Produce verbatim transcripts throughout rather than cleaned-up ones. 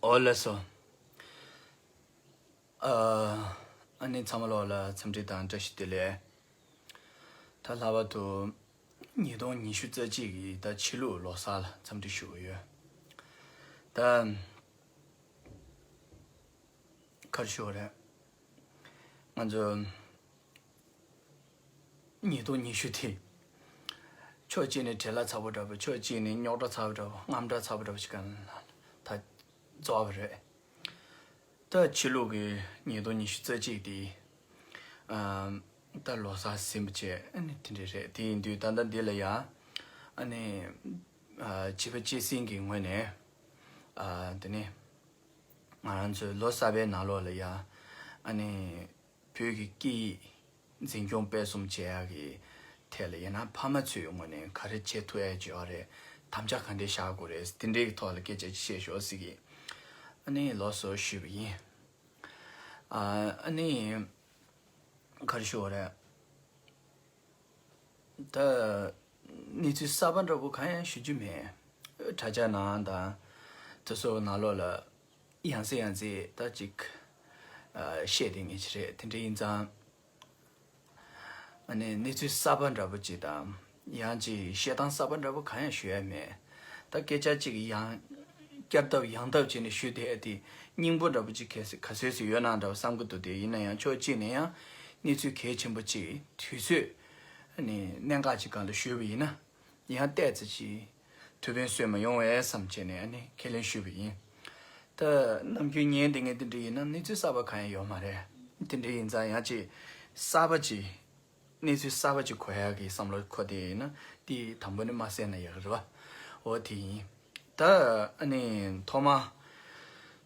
ཨོ་ལགས་སོ། ཨ་ཨ་ནི་ཚང་མ་ལོག་ལ་འཚམས་འདྲི་དང་བཀྲ་ཤིས་བདེ་ལེགས། ད་ལྷག་པར་དུ་ཉིས་སྟོང་ཉི་ཤུ་རྩ་གཅིག་གི་ད་ཕྱི་ལུགས་ལོ་གསར་ལ་འཚམས་འདྲི་ཞུ་གི་ཡོད། ད་ག་རེ་ཞུ་དགོས་རེད། ང་ཚོ་ཉིས་སྟོང་ཉི་ཤུ་དེ་ཕྱོགས་གཅིག་ནས་བྲེལ་བ་ཚ་པོ་འདྲ་པོ། ཕྱོགས་གཅིག་ནས་རྙོག་དྲ་ཚ་པོ་འདྲ་པོ། དངངས་སྐྲག་ཚ་པོ་འདྲ་པོ་ཞིག་ག་ད་རྫོགས་པ་རེད། ད་ཕྱི་ལུགས་ཀྱི་ཉིས་སྟོང་ཉི་ཤུ་རྩ་གཅིག་དེ་ཨ་ད་ལོ་གསར་ཟིན་པ་བྱས། ཨ་ནི་དེ་འདྲ་རེད། དེ་ཡིན་དུས་ད་ལྟ་འདི་ལ་ཡ་ཨ་ནི་ཨ་བྱིས་པ་སྐྱེད་སྲིང་གི་ངོས་ནས་ཨ་དེ་ནི་ང་རང་ཚོའི་ལོ་གསར་པའི་ནང་ལོགས་ལ་ཡ་ཨ་ནི་བོད་ཀྱི་སྐད་ཡིག་འཛིན་སྐྱོང་སྤེལ་གསུམ་བྱེད་ཡག་གི་ཐད་ལ་ཡིན་ན་ཕ་མ་ཚོའི་ངོས་ནས་ག་རེ་བྱེད་ཐུབ་ཡག་ཡོད་རེད། དམ་བཅའ་ག་འདྲས་བཞག་དགོས་རེད། དེ་འདྲའི་ཐོག་ལ་སྐད་ཆ་ཅིག་བཤད་ཤོག་ཟེར་གི་ཨ་ནི་ལགས་སོ་ཞུས་པ་ཡིན། ཨ་ཨ་ནི་ག་རེ་ཞུ་དགོས་རེད། ད་གནས་ཚུལ་གསར་པ་འདྲ་པོ་གང་ཡང་ཞུ་རྒྱུ་མེད། དྲ་རྒྱ་ནང་དང་དེ་ཚོ་ནང་ལོགས་ལ་ཡང་སེ་ཡང་སེ་ད་ཅིག་ཨ་བཤད་བསྡད་མཁན་ཅིག་རེད། དེ་འདྲ་ཡིན་ཙང་ཨ་ནི་གནས་ཚུལ་གསར་པ་འདྲ་པོ་ཅིག་དང་ཡང་ཅིག་བཤད་སྟངས་གསར་པ་འདྲ་པོ་གང་ཡང་ཞུ་ཡ་མེད། ད་སྐད་ཆ་ཅིག་ཡང་བསྐྱར་ལྡབ་ཡང་ལྡབ་བྱས་ནས་ཞུས་བསྡད་དེ་སྙིང་པོ་འདྲ་པོ་ཅིག་ག་ཚོད་ཅིག་ཡོད་ན་འདྲ་པོ་བསམ་གི་འདུག་དེ་ཡིན་ན་ཡང་ཕྱོགས་གཅིག་ནས་ཡང་གནས་ཚུལ་གལ་ཆེན་པོ་ཅིག་དུས་ཚོད་ཨ་ནི་གནད་འགག་ཅིག་སྒང་ལ་ཞུས་པ་ཡིན་ན་ཡང་ཏོག་ཙམ་ཅིག་ཐུགས་ཕན་གསོས་མ་ཡོང་བས་བསམ་བྱས་ནས་ཨ་ནི་ཁས་ལེན་ཞུས་པ་ཡིན། ད་ནམ་རྒྱུན་ཉན་བསྡད་མཁན་དེ་འདྲ་ཡིན་ན་གནས་ཚུལ་གསར་པ་གང་ཡང་ཡོད་མ་རེད། དེ་འདྲ་ཡིན་ཙང་ཡང་ཅིག་གསར་པ་ཅིག་གནས་ཚུལ་གསར་པ་ཅིག་གོ་ཡག་གི་བསམ་བློ་འཁོར་བསྡད་ཡིན་ན་དེ་དང་པོ་ནས་མ་གསན་ན་ཡག་གི་རེད་བ། འོ་དེ་ཡིན། ད་ཨ་ནི་ཐོག་མ་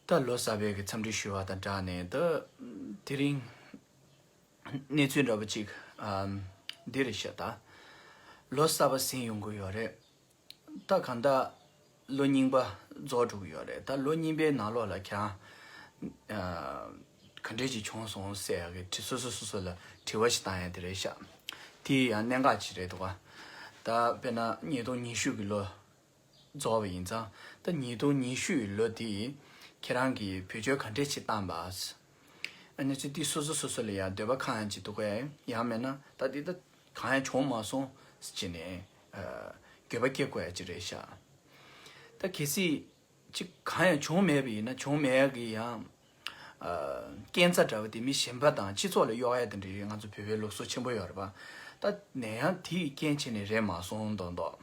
ད་ལོ་གསར་པའི་གི་འཚམས་འདྲི་ཞུ་བ་དང་སྦྲགས་ནས་ད་དེ་རིང་གནས་ཚུལ་འདྲ་པོ་ཅིག་ཨམ་འདི་རེད་ཤག་ད་ལོ་གསར་པ་ཟིན་ཡོང་གི་ཡོད་རེད། ད་གང་ལྟར་ལོ་རྙིང་པ་རྫོགས་འགྲོ་གི་ཡོད་རེད། ད་ལོ་རྙིང་པའི་ནང་ལོགས་ལ་ཁྱེད་རང་ཨ་ག་འདྲས་ཅིག་བྱུང་སོང་ཟེར་ཡག་གི་དྲི་སོ་སོ་སོ་སོ་ལ་དྲི་བ་ཞིག་བཏང་ཡ་དེ་རེད་ཤག་དེ་ཡང་གནད་འགག་ཅིག་རེད་འདུག་ག་ད་དཔེར་ན་ཉིས་སྟོང་ཉི་ཤུ་གི་ལོ་རྫོགས་པ་ཡིན་ཙང་། ད་ཉིས་སྟོང་ཉི་ཤུ་ཡི་ལོ་དེ་ཁྱེད་རང་གིས་བེད་སྤྱོད་ག་འདྲས་ཅིག་བཏང་པ། ཨ་ནི་ཚེ་འདི་སོ་སོ་སོ་སོ་ལ་ཡང་འདོད་པ་ཁེངས་ཡ་ཅིག་འདུག་གས། ཡང་མིན་ན་ད་འདི་ད་གང་ཡང་བྱུང་མ་སོང་ཟེར་བྱས་ནས་ཨ་འགྱོད་པ་སྐྱེ་དགོས་ཡ་ཅིག་རེད་ཤག་ད་གལ་སྲིད་ཅིག་གང་ཡང་བྱུང་མེད་པ་ཡིན་ན་བྱུང་མེད་ཡ་གི་ཡང་ཨ་རྐྱེན་རྩ་འདྲ་བ་དེ་མི་གཞན་པ་དང་སྤྱི་ཚོགས་ལ་གཡོག་ཡ་དེ་འདྲ་ཡོད། ང་ཚོ་བོད་པའི་ལུགས་སྲོལ་ཆེན་པོ་ཡོད་རེད་པ། ད་ནས་ཡང་དེ་ཡི་རྐྱེན་བྱས་ནས་རེད་མ་སོང་མདོག་མདོག་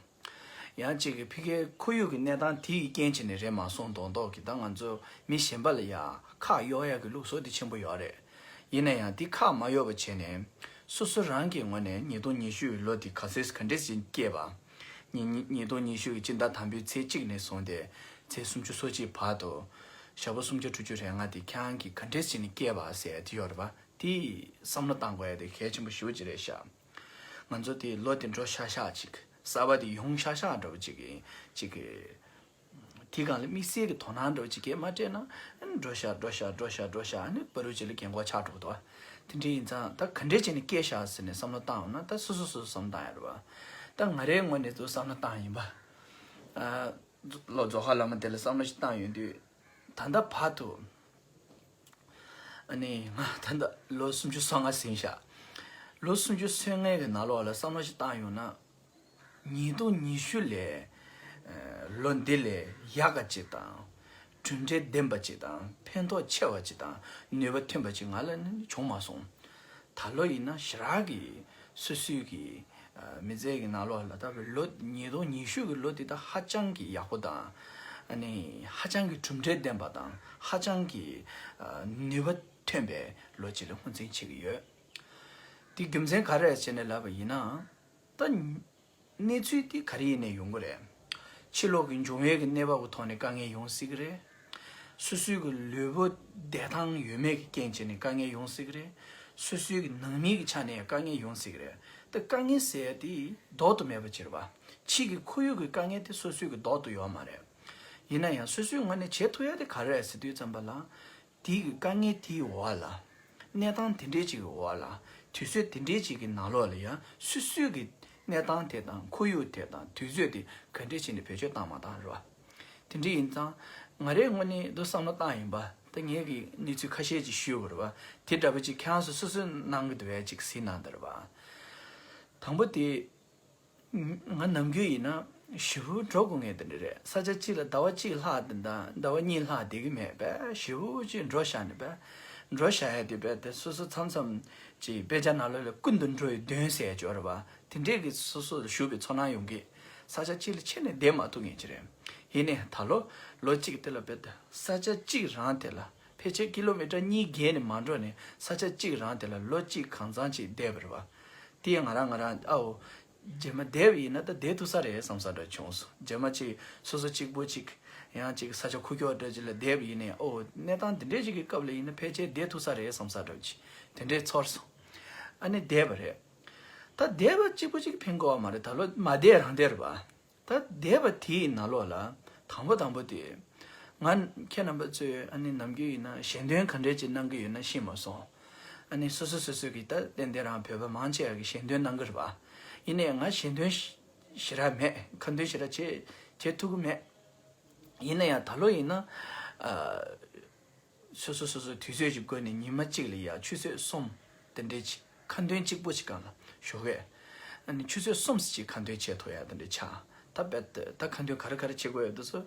ཡང་གཅིག་གི་ཕ་གིའི་ཁོར་ཡུག་གི་གནས་སྟངས་དེ་ཡི་རྐྱེན་བྱས་ནས་རེད་མ་སོང་མདོག་མདོག་གི་ད་ང་ཚོ་མི་གཞན་པ་ལ་ཡ་ཁག་གཡོག་ཡ་གི་ལུགས་སྲོལ་དེ་ཆེན་པོ་ཡོད་རེད། ཡིན་ན་ཡང་དེ་ཁག་མ་གཡོག་པ་བྱས་ནས་སོ་སོ་རང་གི་ངོས་ནས་ཉིས་སྟོང་ཉི་ཤུ་ཡི་ལོ་དེ་ག་ཚོད་ག་འདྲས་ཅིག་སྐྱེས་པ། ཉིས་ཉིས་ཉིས་སྟོང་ཉི་ཤུ་ཡི་སྤྱི་ཟླ་དང་པོའི་ཚེས་གཅིག་ནས་བཟུང་སྟེ་ཚེས་སུམ་ཅུ་སོ་གཅིག་བར་དུ་ཞག་པོ་སུམ་བརྒྱ་དྲུག་ཅུ་རེ་ལྔ་དེ་ཁྱེད་རང་གིས་ག་འདྲས་བྱས་ནས་སྐྱེས་པ་ཟེར་དེ་ཡོད་རེད་པ། དེ་བསམ་བློ་བཏང་དགོས་ཡ་དེ་གལ་ཆེན་པོ་ཞེ་པོ་ཅིག་རེད་ཤག་ང་ཚོ་དེ་ལོ་དེ་འགྲོ་ཤག་ཤག་ཅིག་གསར་པ་དེ་ཡོང་ཤག་ཤག་འདྲ་བོ་ཅིག་གི་ཅིག་གི་དེ་སྒང་ལ་དམིགས་བསལ་གྱི་དོ་སྣང་འདྲ་བོ་ཅིག་གས་མ་སྤྲད་ན་ཨ་ནི་འགྲོ་ཤག་འགྲོ་ཤག་འགྲོ་ཤག་འགྲོ་ཤག་ཨ་ནི་བར་དུ་ཅིག་ལ་རྒན་གོག་ཆགས་འགྲོ་གི་འདུག་དེ་འདྲ་ཡིན་ཙང་ད་ག་འདྲས་བྱས་ནས་སྐྱེས་ཤག་ཟེར་ནས་བསམ་བློ་བཏང་ཡོང་ན་ད་སོ་སོ་སོ་སོ་བསམ་བཏང་ཡ་རེད་པ། ད་ང་རའི་ངོས་ནས་ཚུར་བསམ་བློ་བཏང་ཡིན་པ། ཨ། ལོ་རྫོགས་ཁ་ལ་མ་དེ་ལ་བསམ་བློ་ཞིག་བཏང་ཡོང་དུས། ད་ལྟ་བར་དུ། ཨ་ནི་ང་ད་ལྟ་ལོ་སུམ་ཅུ་སོ་ལྔ་ཟིན་ཤག་ལོ་སུམ་ཅུ་སོ་ལྔའི་གི་ནང་ལོགས་ལ་བསམ་བློ་ཞིག་བཏང་ཡོང་ན། ཉིས་སྟོང་ཉི་ཤུ་ལས་ལོ་འདི་ལས་ཡག་ག་ཅིག་དང་། གྲུབ་འབྲས་ལྡན་པ་ཅིག་དང་ཕན་ཐོགས་ཆེ་བ་ཅིག་དང་ནུས་པ་ཐོན་པ་ཅིག་ང་ལ་ནི་བྱུང་མ་སོང་། ད་ལོ་ཡིན་ན་ཞེ་དྲག་གི་སོ་སོའི་གི་མི་ཚེ་གི་ནང་ལོགས་ལ་ད་ལོ་ཉིས་སྟོང་ཉི་ཤུ་གི་ལོ་འདི་ད་ཧ་ཅང་གི་ཡག་པོ་དང་། ཨ་ནི་ཧ་ཅང་གི་གྲུབ་འབྲས་ལྡན་པ་དང་ཧ་ཅང་གི་ནུས་པ་ཐོན་པའི་ལོ་ཅིག་ལ་ངོས་འཛིན་བྱེད་ཀྱི་ཡོད། དེ་རྒྱུ་མཚན་ག་རེ་བྱས་ནས་ལབ་པ་ཡིན་ན། ད་གནས་ཚུལ་དེ་ག་རེ་ཡིན་ནས་ཡོང་གི་རེད། ཕྱི་ལོགས་ཀྱི་འབྱུང་བའི་གི་གནས་བབ་ཀྱི་ཐོག་ནས་དཀའ་ངལ་ཡོང་སྲིད་ཀྱི་རེད། སོ་སོའི་གི་ལུས་པོ་བདེ་ཐང་ཡོད་མེད་ཀྱི་རྐྱེན་བྱས་ནས་དཀའ་ངལ་ཡོང་སྲིད་ཀྱི་རེད། སོ་སོའི་གི་ནང་མི་གི་ཆ་ནས་དཀའ་ངལ་ཡོང་སྲིད་ཀྱི་རེད། ད་དཀའ་ངལ་ཟེར་ཡ་དེ་ལྡོག་ཏུ་མེད་པ་ཅིག་རེད་པ། ཕྱི་གི་ཁོར་ཡུག་གི་དཀའ་ངལ་དེ་སོ་སོའི་གི་ལྡོག་ཏུ་ཡོད་མ་རེད། ཡིན་ན་ཡང་སོ་སོའི་ངོས་ནས་བྱེད་ཐུབ་ཡ་དེ་ག་རེ་རེད་ཟེར་དུས་ཙམ་པ་ལ། དེའི་གི་དཀའ་ངལ་དེའི་འོག་ལ། གནས་སྟངས་དེ་འདྲའི་ཅིག་གི་འོག་ལ། དུས་ཚོད་དེ་འདྲའི་ཅིག་གི་ནང་ལོགས་ལ་ཡང་སོ་སོའི་གི་གནས་སྟངས་དེ་དང་ཁོར་ཡུག་དེ་དང་དུས་ཚོད་དེ་ག་འདྲས་བྱས་ནས་བེད་སྤྱོད་བཏང་མ་བཏང་རེད་བ། དེ་འདྲ་ཡིན་ཙང་ ང་རའི་ངོས་ནས་འདུག་བསམ་བློ་བཏང་ཡིན་པ། ད་ངས་ཀྱི་གནས་ཚུལ་ཁ་ཤས་ཅིག་ཞུས་པ་རེད་པ། དེ་འདྲ་པོ་ཅིག་ཁྱེད་རང་ཚོ་སོ་སོས་གནང་གི་འདུག་བས་ཅིག་གཟིགས་གནང་དང་རེད་པ། དང་པོ་དེ། ང་ནམ་རྒྱུན་ཡིན་ན་ཞེ་པོ་འགྲོ་དགོས་ངེས་དེ་འདྲ་རེད། ས་ཆ་གཅིག་ལ་ཟླ་བ་གཅིག་ལྷག་དེ་འདྲ་ཟླ་བ་གཉིས་ལྷག་བསྡད་ཀྱི་མེད་པས། ཞེ་པོ་ཅིག་འགྲོ་བཞག་ནས་པས། འགྲོ་བཞག་ཡ་དེ་པས་དེ་སོ་སོ་མཚམས་མཚམས་ཅིག་དཔེ་ཆ་ནང་ལོགས་ལ་ཀུན་ཏུ་འགྲོ་བའི་གདོན་ཟེར་ཡ་ཅིག་ཡོད་རེད་པ། དེ་འདྲས་ཀྱི་སོ་སོ་ལ་ཞུགས་པའི་ཚོར་སྣང་ཡོང་གི། ས་ཆ་གཅིག་ལ་ཁྱོན་ནས་བསྡད་མ་ཐུབ་མཁན་ཅིག་རེད། ཡིན་ནའི་ད་ལོ་ལོ་གཅིག་དེ་ལ་བསྡད། ས་ཆ་གཅིག་རང་དེ་ལ་ཕལ་ཆེར་ཀི་ལོ་མི་ཊར་གཉིས་བརྒལ་ནས་མ་འགྲོ་ནས་ས་ཆ་གཅིག་རང་དེ་ལ་ལོ་གཅིག་གང་ཚང་ཅིག་བསྡད་པ་རེད་པ། དེ་ཡང་ང་རང་ང་རང་ཨའོ། རྗེས་མ་བསྡད་པ་ཡིན་ན་ད་བསྡད་ཐུབ་ས་རེད་བསམ་ས་འདྲ་བྱུང་སོང་། རྗེས་མ་ཅིག་སོ་སོ་གཅིག་པོ་ཅིག་ཡང་ཅིག་ས་ཆ་ཁུག་ཀྱོག་འདྲ་ཅིག་ལ་བསྡད་པ་ཡིན་ནའི་ཨོ་གནས་སྟངས་འདི་འདྲས་ཅིག་གི་སྐབས་ལ་ཡིན་ན་ཕལ་ཆེར་བསྡད་ཐུབ་ས་རེད་བསམ་ས་འདྲ་ཅིག་དེ་འདྲས་ཚོར་སོང་། ཨ་ནི་བསྡད་པ་རེད། ད་བསྡད་པ་གཅིག་པོ་གཅིག་ཕན་གོ་བ་མ་རེད། ད་ལོ་མ་བསྡད་རང་བསྡད་རེད་པ། ད་བསྡད་པ་དེའི་ནང་ལོགས་ལ་དང་པོ་དང་པོ་དེ། ང་ཁྱེད་རྣམ་པ་ཚོས་ཨ་ནི་ནམ་རྒྱུན་ཡིན་ན་ཞལ་འདོན་ག་འདྲས་ཅིག་གནང་གི་ཡོད་ན་ཤེས་མ་སོང་། ཨ་ནི་སོ་སོ་སོ་སོ་གི་ད་ཏན་ཏན་རང་བོད་པ་མང་ཆེ་བ་གི་ཞལ་འདོན་གནང་གི་རེད་པ། ཡིན་ནའི་ང་ཞལ་འདོན་ཞེ་དྲག་མེད། ཁ་འདོན་ཞེ་དྲག་བྱེད་བྱེད་ཐུབ་ཀྱི་མེད། ཡིན་ན་ཡང་ད་ལོ་ཡིན་ན། ཨ། སོ་སོ་སོ་སོ་དུས་ཚོད་ཅིག་བགོས་ནས་ཉི་མ་གཅིག་ལ་ཡ་ཆུ་ཚོད་གསུམ་དེ་འདྲས་ཅིག་ཁ་འདོན་གཅིག་པོ་ཅིག་སྒང་ལ་ཞོགས་ཀས། ཨ་ནི་ཆུ་ཚོད་གསུམ་ཙམ་ཅིག་ཁ་འདོན་བྱེད་ཐུབ་ཡ་དེ་འདྲས་ཆགས། ད་རྦད་དེ་ད་ཁ་འདོན་ག་རེ་ག་རེ་བྱེད་དགོས་ཡོད་དེ་ཚོ་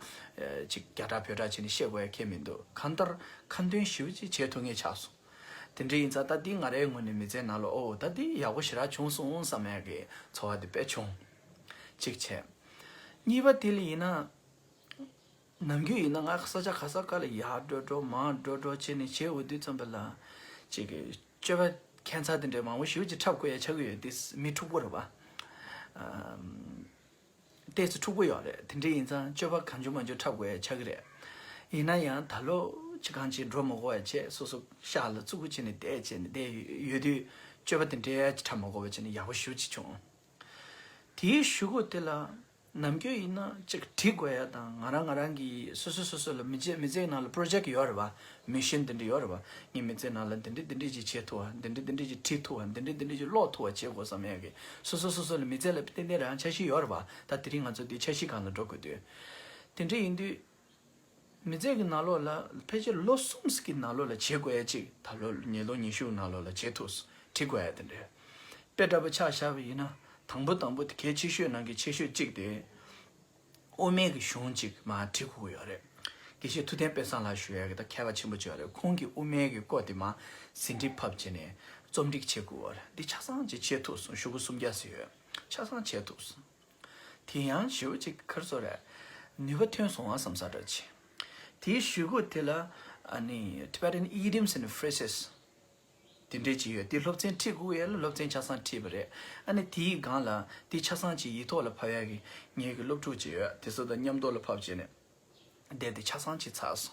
ཅིག་རྒྱ་གྲགས་བོད་གྲགས་བྱས་ནས་བཤད་དགོས་ཡ་གང་ཡང་མི་འདུག་གང་ལྟར་ཁ་འདོན་ཞེ་པོ་ཅིག་བྱེད་ཐུབ་མཁན་ཆགས་སོང་། དེ་འདྲས་ཡིན་ཙང་ད་འདི་ང་རའི་ངོས་ནས་མི་ཚེའི་ནང་ལ་ཨོ་ད་འདི་ཡག་པོ་ཞེ་དྲག་བྱུང་སོང་བསམ་ཡ་གི་ཚོར་བ་དེ་དཔེ་བྱུང་། གཅིག་བྱས། གཉིས་པ་དེ་ལ་ཡིན་ན། ནམ་རྒྱུན་ཡིན་ན་ང་ས་ཆ་ག་ས་ག་ལ་ཡར་འགྲོ་འགྲོ་མར་འགྲོ་འགྲོ་བྱས་ནས་བྱེད་འོས་དུས་ཙམ་པ་ལ། ཅིག་གི་སྤྱོད་པ་ཁྱད་མཚར་དེ་འདྲའི་མང་པོ་ཞེ་པོ་ཅིག་འཁྲབ་དགོས་ཡ་ཆགས་ཀྱི་ཡོད་དེ། མི་འཁྲུག་པོ་རེད་པ། ཨམ། ཏོག་ཙམ་འཁྲུག་པོ་ཡོད་རེད། དེ་འདྲ་ཡིན་ཙང་སྤྱོད་པ་གང་བྱུང་མང་བྱུང་འཁྲབ་དགོས་ཡ་ཆགས་ཀྱི་རེད། ཡིན་ན་ཡང་ད་ལོ་ཅི་གང་ཅིག་འགྲོ་མ་དགོས་པ་བྱས་སོ་སོ་ཤག་ལ་ཙུ་གུ་བྱས་ནས་བསྡད་བྱས་ནས་བསྡད་ཡོད་དུས་སྤྱོད་པ་དེ་འདྲའི་ཅིག་འཁྲབ་མ་དགོས་པ་བྱས་ནས་ཡག་པོ་ཞེ་པོ་ཅིག་བྱུང་། དེའི་གཞུག་གུ་དེ་ལ། ནམ་རྒྱུན་ཡིན་ན་ཅིག་བྲིས་དགོས་ཡ་དང་ང་རང་ང་རང་གི་སོ་སོ་སོ་སོ་ལ་མི་ཚེ་མི་ཚེའི་ནང་ལ་པོ་རོ་ཇེག་ཡོད་རེད་པ། མི་ཤན་དེ་འདྲ་ཡོད་རེད་པ། ངའི་མི་ཚེའི་ནང་ལ་འདི་འདྲ་འདི་འདྲ་ཅིག་བྱེད་ཐུབ་པ། འདི་འདྲ་འདི་འདྲ་ཅིག་བྲིས་ཐུབ་པ། འདི་འདྲ་འདི་འདྲ་ཅིག་ཀློག་ཐུབ་པ་བྱེད་དགོས་བསམ་ཡ་གི་སོ་སོ་སོ་སོ་ལ་མི་ཚེ་ལ་ཏན་ཏན་རང་འཆར་གཞི་ཡོད་རེད་པ། ད་དེ་རིང་ང་ཚོ་འདི་འཆར་གཞི་སྒང་ལ་འགྲོ་དགོས་དུས། དེ་འདྲ་ཡིན་དུས། མི་ཚེ་གི་ནང་ལོགས་ལ་ཕལ་ཆེར་ལོ་གསུམ་ཙམ་གི་ནང་ལོགས་ལ་བྱེད་དགོས་ཡ་ཅིག་ད་ལོ་ཉིས་ལོ་ཉི་ཤུ་ནང་ལོགས་ལ་བྱེད་ཐུབ་སོང་། བྲིས་དགོས་ཡ་དེ་འདྲ། དཔེ་འདྲ་པོ་ཆ་བཞག་པ་ཡིན་ན་དང་པོ་དང་པོ་དེ་གལ་ཆེ་ཤོས་ནང་གི་ཆེ་ཤོས་གཅིག་དེ། དབུ་མའི་གི་གཞུང་གཅིག་མར་བྲིས་དགོས་ཀྱི་ཡོད་རེད། དགེ་བཤེས་ཐུབ་བསྟན་དཔལ་བཟང་ལགས་ཞུ་ཡ་གི་ད་མཁས་པ་ཆེན་པོ་ཅིག་ཡོད་རེད། ཁོང་གིས་དབུ་མའི་གི་སྐོར་དེ་མར་ཟིན་བྲིས་ཕབ་བྱས་ནས་རྩོམ་སྒྲིག་བྱེད་དགོས་པ་རེད། འདི་ཆ་ཚང་ཅིག་བྱེད་ཐུབ་སོང་། ཤོག་གུ་སུམ་བརྒྱ་ཙམ་ཡོད། ཆ་ཚང་བྱེད་ཐུབ་སོང་། དེ་ཡང་ཞེ་པོ་ཅིག་ག་རེ་ཟེར་དགོས་རེད། ནུས་པ་ཐོན་སོང་བ་བསམ་ས་འདྲ་ཅིག་དེའི་གཞུག་གུ་དེ་ལ་ཨ་ནི་Tibetan Idioms and Phrases དེ་འདྲས་ཅིག་ཡོད། དེ་སློབ་ཚན་ཁྲིད་དགོས་ཡས་ལ་སློབ་ཚན་ཆ་ཚང་ཁྲིད་པ་རེད། ཨ་ནི་དེའི་སྒང་ལ་དེ་ཆ་ཚང་ཅིག་ཡིག་ཐོག་ལ་ཕབ་ཡ་གི་ངེད་ཀྱི་སློབ་ཕྲུག་ཅིག་ཡོད། དེ་ཚོ་དང་མཉམ་དུ་ལ་ཕབ་བྱས་ནས་བསྡད་དེ་ཆ་ཚང་ཅིག་ཚར་སོང་།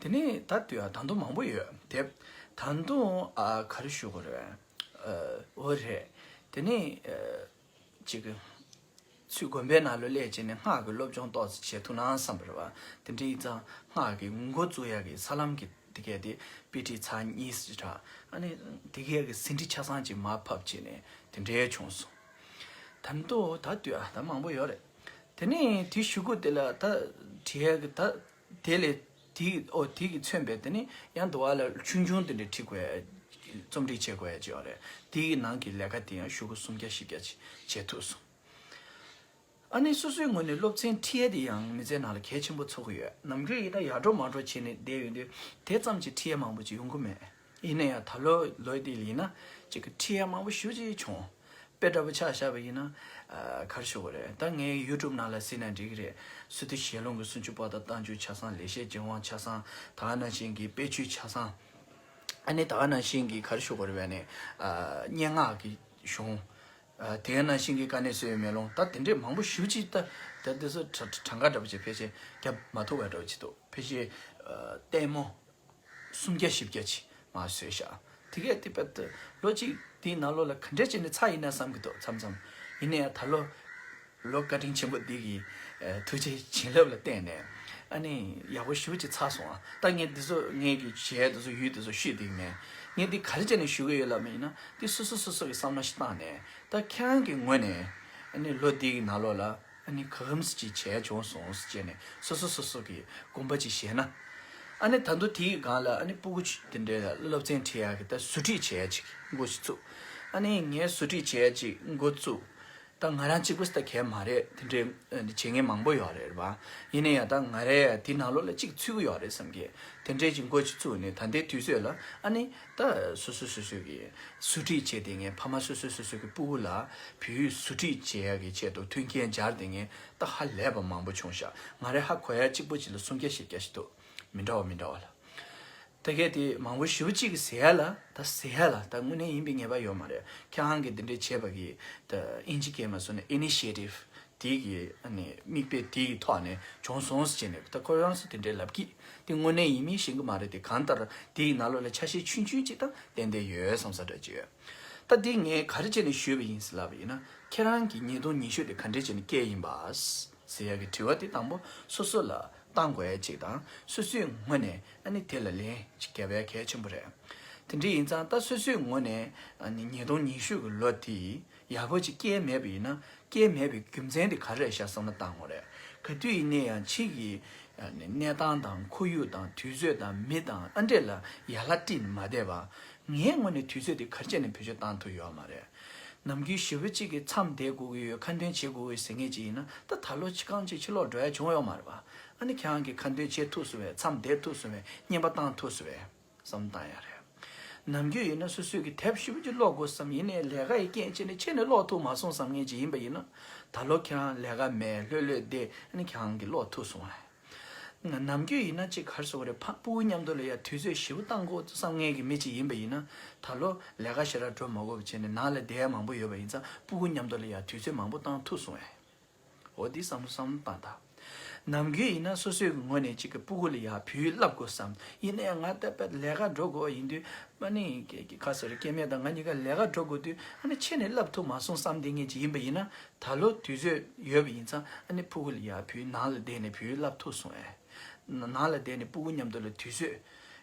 དེ་ནས་ད་དུང་ཡང་ད་དུང་མང་པོ་ཡོད་དེ། ད་དུང་ཨ་ག་རེ་ཞུ་དགོས་རེད། ཨ་འོ་རེད། དེ་ནས་ཨ་ཅིག་ཚུར་དགོན་པའི་ནང་ལ་སླེབས་བྱས་ནས་སྔགས་ཀྱི་སློབ་སྦྱོང་ཏོག་ཙམ་བྱེད་ཐུབ་ན་བསམ་པ་རེད་པ། དེ་འདྲ་ཡིན་ཙང་སྔགས་ཀྱི་འགོ་བཙུགས་ཡག་གི་ས་ལམ་གྱི་དེ་གས་དེ་དཔེ་ཁྲིད་ཚར་གཉིས་ཙམ་དྲག་ཨ་ནི་དེ་གས་ཀྱི་ཟིན་བྲིས་ཆ་ཚང་ཅིག་མར་ཕབ་བྱས་ནས་དེ་འདྲའི་བྱུང་སོང་། ད་དུང་ད་དུང་ཨ་ད་མང་པོ་ཡོད་རེད། དེ་ནས་དེའི་གཞུག་གུ་དེ་ལ་ད་བྲིས་ཡག་གི་ད་དེ་ལས་དེ་ཨོ་དེ་གི་མཚོན་པའི་དེ་ནི་ཡང་འདུག་བ་ལ་ཆུང་ཆུང་དེ་འདྲ་ཁྲིད་དགོས་ཡ། རྩོམ་སྒྲིག་བྱེད་དགོས་ཡ་ཅིག་ཡོད་རེད། དེ་གི་ནང་གི་ལས་ཀ་དེ་ཡང་ཤོག་གུ་སུམ་བརྒྱ་བཞི་བརྒྱ་ཅིག་བྱེད་ཐུབ་སོང་། ཨ་ནི་སོ་སོའི་ངོས་ནས་སློབ་ཚན་ཁྲིད་ཡ་དེ་ཡང་མི་ཚེ་ནང་ལ་གལ་ཆེན་པོ་ཚོར་གི་ཡོད། ནམ་རྒྱུན་ཡིན་ན་ཡར་འགྲོ་མར་འགྲོ་བྱས་ནས་བསྡད་ཡོང་དུས་དེ་ཙམ་གྱི་ཁྲིད་ཡ་མང་པོ་ཅིག་ཡོང་གི་མེད། ཡིན་ན་ཡང་ད་ལོ་ལོ་དེ་ལ་ཡིན་ན་ཅིག་གི་ཁྲིད་ཡ་མང་པོ་ཞེ་པོ་ཅིག་བྱུང་། དཔེ་འདྲ་པོ་ཆ་བཞག་པ་ཡིན་ན། ཨ་ག་རེ་ཞུ་དགོས་རེད། ད་ངའི་ཡུ་ཊུབ་ནང་ལ་གཟིགས་ན་འགྲིག་གི་རེད། སི་ཏུ་ཞལ་ལུང་གི་སུམ་ཅུ་པོ་ཏ་རྟགས་འཇུག་ཆ་ཚང་། ལེགས་བཤད་ལྗོན་དབང་ཆ་ཚང་། ད་ག་ནང་བཞིན་གྱི་དཔེ་ཆོས་ཆ་ཚང་། ཨ་ནི་ད་ག་ནང་བཞིན་གྱི་ག་རེ་ཞུ་དགོས་རེད་པས་ནི། ཨ་སྙན་ངག་གི་གཞུང་། ཨ་དེ་ག་ནང་བཞིན་གྱི་དཀའ་གནད་གསོ་བའི་མེ་ལོང་། ད་དེ་འདྲས་མང་པོ་ཞེ་པོ་ཅིག་ད་ད་དེ་ཚོ་གྲ་གྲངས་ཀ་འདྲ་པོ་ཅིག་ཕལ་ཆེར་བརྒྱབ་མ་ཐུབ་པ་འདྲ་པོ་ཅིག་འདུག་ཕལ་ཆེར་ཨ་ལྟད་མོ་སུམ་བརྒྱ་བཞི་བརྒྱ་ཅིག་མར་བཟོས་བཞག་དེ་གས་དེ་བར་དུ་ལོ་གཅིག་དེའི་ནང་ལོགས་ལ་ག་འདྲས་བྱས་ནས་ཚར་ཡིན་ན་བསམ་གྱི་འདུག་མཚམས་མཚམས། ཡིན་ན་ཡང་ད་ལོ་ལོ་བཀའ་དྲིན་ཆེན་པོ་འདི་གི་ཨ་ཐུགས་རྗེ་བྱིན་རླབས་ལ་བརྟེན་ནས་ཨ་ནི་ཡག་པོ་ཞེ་པོ་ཅིག་ཚར་སོང་ཨ། ད་ངས་འདི་ཚོ་ངས་ཀྱི་གཞས་འདི་ཚོ་ཡུལ་འདི་ཚོ་ཤོད་འདི་གི་མེད། ངས་འདི་ག་རེ་བྱས་ནས་ཞུ་གི་ཡོད་ལབ་པ་ཡིན་ན། འདི་སོ་སོ་སོ་སོ་གི་བསམ་བློ་ཞིག་བཏང་ནས་ད་ཁྱེད་རང་གི་ངོས་ནས་ཨ་ནི་ལོ་འདི་གི་ནང་ལོགས་ལ། ཨ་ནི་ག་གམ་ཅིག་བྱས་བྱུང་སོང་ཟེར་བྱས་ནས་སོ་སོ་སོ་སོ་གི་དགོངས་པ་ཅིག་བཞེས་ན། ཨ་ནི་ད་དུང་དེའི་སྒང་ལ་ཨ་ནི་སྤུ་གུ་ཅིག་དེ་འདྲའི་སློབ་ཚན་ཁྲིད་ཡག་གི་ད་ཟུར་ཁྲིད་བྱས་ཡག་ཅིག་འགོ་ཅིག་བཙུགས། ཨ་ནི་ངས་ཟུར་ཁྲིད་བྱས་ཡག་ཅིག་འགོ་བཙུགས། ད་ང་རང་གཅིག་པུ་ད་གས་མ་རེད། དེ་འདྲའི་ཨ་ནི་བྱེད་མཁན་མང་པོ་ཡོད་རེད་པ། ཡིན་ན་ཡང་ད་ང་རས་དེ་ནང་ལོགས་ལ་གཅིག་ཚུད་ཀྱི་ཡོད་རེད་བསམ་གི། དེ་འདྲའི་ཅིག་འགོ་ཅིག་བཙུགས་ནས་ད་ལྟའི་དུས་ཚོད་ལ་ཨ་ནི་ད་སོ་སོ་སོ་སོ་གི་ཟུར་ཁྲིད་བྱས་བསྡད་མཁན་ཕ་མ་སོ་སོ་སོ་སོ་གི་སྤུ་གུ་ལ་བོད་ཡིག་ཟུར་ཁྲིད་བྱེད་ཡག་གི་ཆེད་དུ་མཐུན་རྐྱེན་སྦྱར་བསྡད་མཁན་ད་ཧ་ལས་པ་མང་པོ་བྱུང་ཤག་ང་རས་ཧ་གོ་ཡག་གཅིག་པོ་ཅིག་ལ་སུམ་བརྒྱ་བཞི་བརྒྱ་ཞིག་འདུག་མི་འདྲ་བ་མི་འདྲ་བ་ལ། ད་གས་དེ་མང་པོ་ཞེ་པོ་ཅིག་གིས་ཟེར་ཡག་ལ་ད་ཟེར་ཡག་ལ་ད་དངོས་གནས་ཡིན་པའི་ངེས་པ་ཡོད་མ་རེད། ཁྱེད་རང་གིས་དེ་འདྲའི་བྱས་པ་གི་ད་ཨིན་ཇི་སྐད་མ་སོང་ནས་initiative དེ་གི་ཨ་ནི་མིག་དཔེ་དེ་གི་ཐོག་ནས་བྱུང་སོང་ཟེར་ནས་ད་ཁོ་རང་ཚོ་དེ་འདྲའི་ལབ་ཀྱི། དེ་དངོས་གནས་ཡིན་མིན་ཤེས་ཀྱི་མ་རེད། དེ་གང་ལྟར་དེ་ཡི་ནང་ལོགས་ལ་ཆ་ཤས་ཆུང་ཆུང་ཅིག་ད་ཏན་ཏན་ཡོད་བསམ་ས་འདྲ་ཅིག་ཡོད། ད་དེ་ངས་ག་རེ་བྱས་ནས་ཞུས་པ་ཡིན་ཟེར་ལབ་པ་ཡིན་ན། ཁྱེད་རང་གི་ཉིས་སྟོང་ཉི་ཤུ་དེ་ག་འདྲས་བྱས་ནས་བསྐྱལ་ཡིན་པ་ཟེར་ཡག་གི་དྲི་བ་དེ་དང་པོ་སོ་སོ་ལ་བཏང་དགོས་ཡག་ཅིག་དང་། སོ་སོའི་ངོས་ནས་ཨ་ནི་དེ་ལ་ལན་ཅིག་རྒྱབ་ཡག་གལ་ཆེན་པོ་རེད། དེ་འདྲ་ཡིན་ཙང་ད་སོ་སོའི་ངོས་ནས་ཨ་ནི་ཉིས་སྟོང་ཉི་ཤུ་གི་ལོ་དེ་ཡག་པོ་ཅིག་བསྐྱལ་མེད་པ་ཡིན་ན། བསྐྱལ་མེད་པའི་རྒྱུ་མཚན་དེ་ག་རེ་རེད་ཤག་བསམ་བློ་བཏང་དགོས་རེད། ག་དུས་ཡིན་ན་ཡང་ཕྱི་གི་ཨ་ནི་གནས་སྟངས་དང་ཁོར་ཡུག་དང་དུས་ཚོད་དང་མི་དང་ཨ་འདྲས་ལ་ཡར་ལ་སྤྲད་ནས་མ་བསྡད་པ། ངའི་ངོས་ནས་དུས་ཚོད་དེ་ག་རེ་བྱས་ནས་བེད་སྤྱོད་བཏང་ཐུབ་ཡོད་མ་རེད། ནམ་རྒྱུན་ཞེ་པོ་ཅིག་གིས་མཚམས་བསྡད་དགོས་ཀྱི་ཡོད། ཁ་འདོན་བྱེད་དགོས་ཀྱི་ཡོད་ཟེར་མཁན་ཅིག་ཡིན་ན། ད་ད་ལོ་ཅི་གང་ཅིག་ཕྱི་ལོགས་འགྲོ་ཡ་བྱུང་ཡོད་མ་རེད་པ། ཨ་ནི་ཁྱེད་རང་གིས་ཁ་འདོན་བྱེད་ཐུབ་སོང་བས། མཚམས་བསྡད་ཐུབ་སོང་བས། བརྙན་པར་བཏང་ཐུབ་སོང་བས། བསམ་བཏང་ཡ་རེད། ནམ་རྒྱུན་ཡིན་ན་སོ་སོས་ཀྱི་དེབ་ཞེ་པོ་ཅིག་ཀློག་དགོས་བསམ། ཡིན་ནའི་ལས་ཀ་ཡི་རྐྱེན་བྱས་ནས་ཁྱོན་ནས་ཀློག་ཐུབ་མ་སོང་བསམ་མཁན་ཅིག་ཡིན་པ་ཡིན་ན། ད་ལོ་ཁྱེད་རང་ལས་ཀ་མེད། ལྷོད་ལྷོད་བསྡད། ཨ་ནི་ཁྱེད་རང་གིས་ཀློག་ཐུབ་སོང་བས། ནམ་རྒྱུན་ཡིན་ན་ཅིག་ག་རེ་ཟེར་དགོས་རེད། ཕ་སྤུ་གུ་མཉམ་དུ་ལ་ཡ་དུས་ཚོད་ཞེ་པོ་བཏང་དགོས་བསམ་མཁན་གྱི་མི་ཅིག་ཡིན་པ་ཡིན་ན། ད་ལོ་ལས་ཀ་ཞེ་དྲག་འགྲོ་མ་དགོས་པ་བྱས་ནས་ནང་ལ་བསྡད་ཡ་མང་པོ་ཡོད་པ་ཡིན་ཙང་། སྤུ་གུ་མཉམ་དུ་ལ་ཡ་དུས་ཚོད་མང་པོ་བཏང་ཐུབ་སོང་བས། འོ་འདི་བསམ་བློ་བསམ་བློ་བཏང་དང་། ནམ་རྒྱུན་ཡིན་ན་སོ་སོའི་ངོས་ནས་ཅིག་གི་སྤུ་གུ་ལ་ཡ་བོད་ཡིག་བསླབ་དགོས་བསམ། ཡིན་ནའི་ང་ད་ལས་ཀ་འགྲོ་དགོས་ཡིན་དུས། ཨ་ནི་ཁ་སང་སྐྱེ་དམན་དང་ང་གཉིས་ཀ་ལས་ཀ་འགྲོ་དགོས་དུས། ཨ་ནི་ཁྱོན་ནས་བསླབ་ཐུབ་མ་སོང་བསམ་བསྡད་མཁན་ཅིག་ཡིན་པ་ཡིན་ན། ད་ལོ་དུས་ཚོད་ཡོད་པ་ཡིན་ཙང་། ཨ་ནི་སྤུ་གུ་ལ་ཡ་བོད་ནང་ལ་བསྡད་ནས་བོད་ཡིག་བསླབ་ཐུབ་སོང་ཨེ། ནང་ལ་བསྡད་ནས་སྤུ་གུ་མཉམ་དུ་ལ་དུས་ཚོད།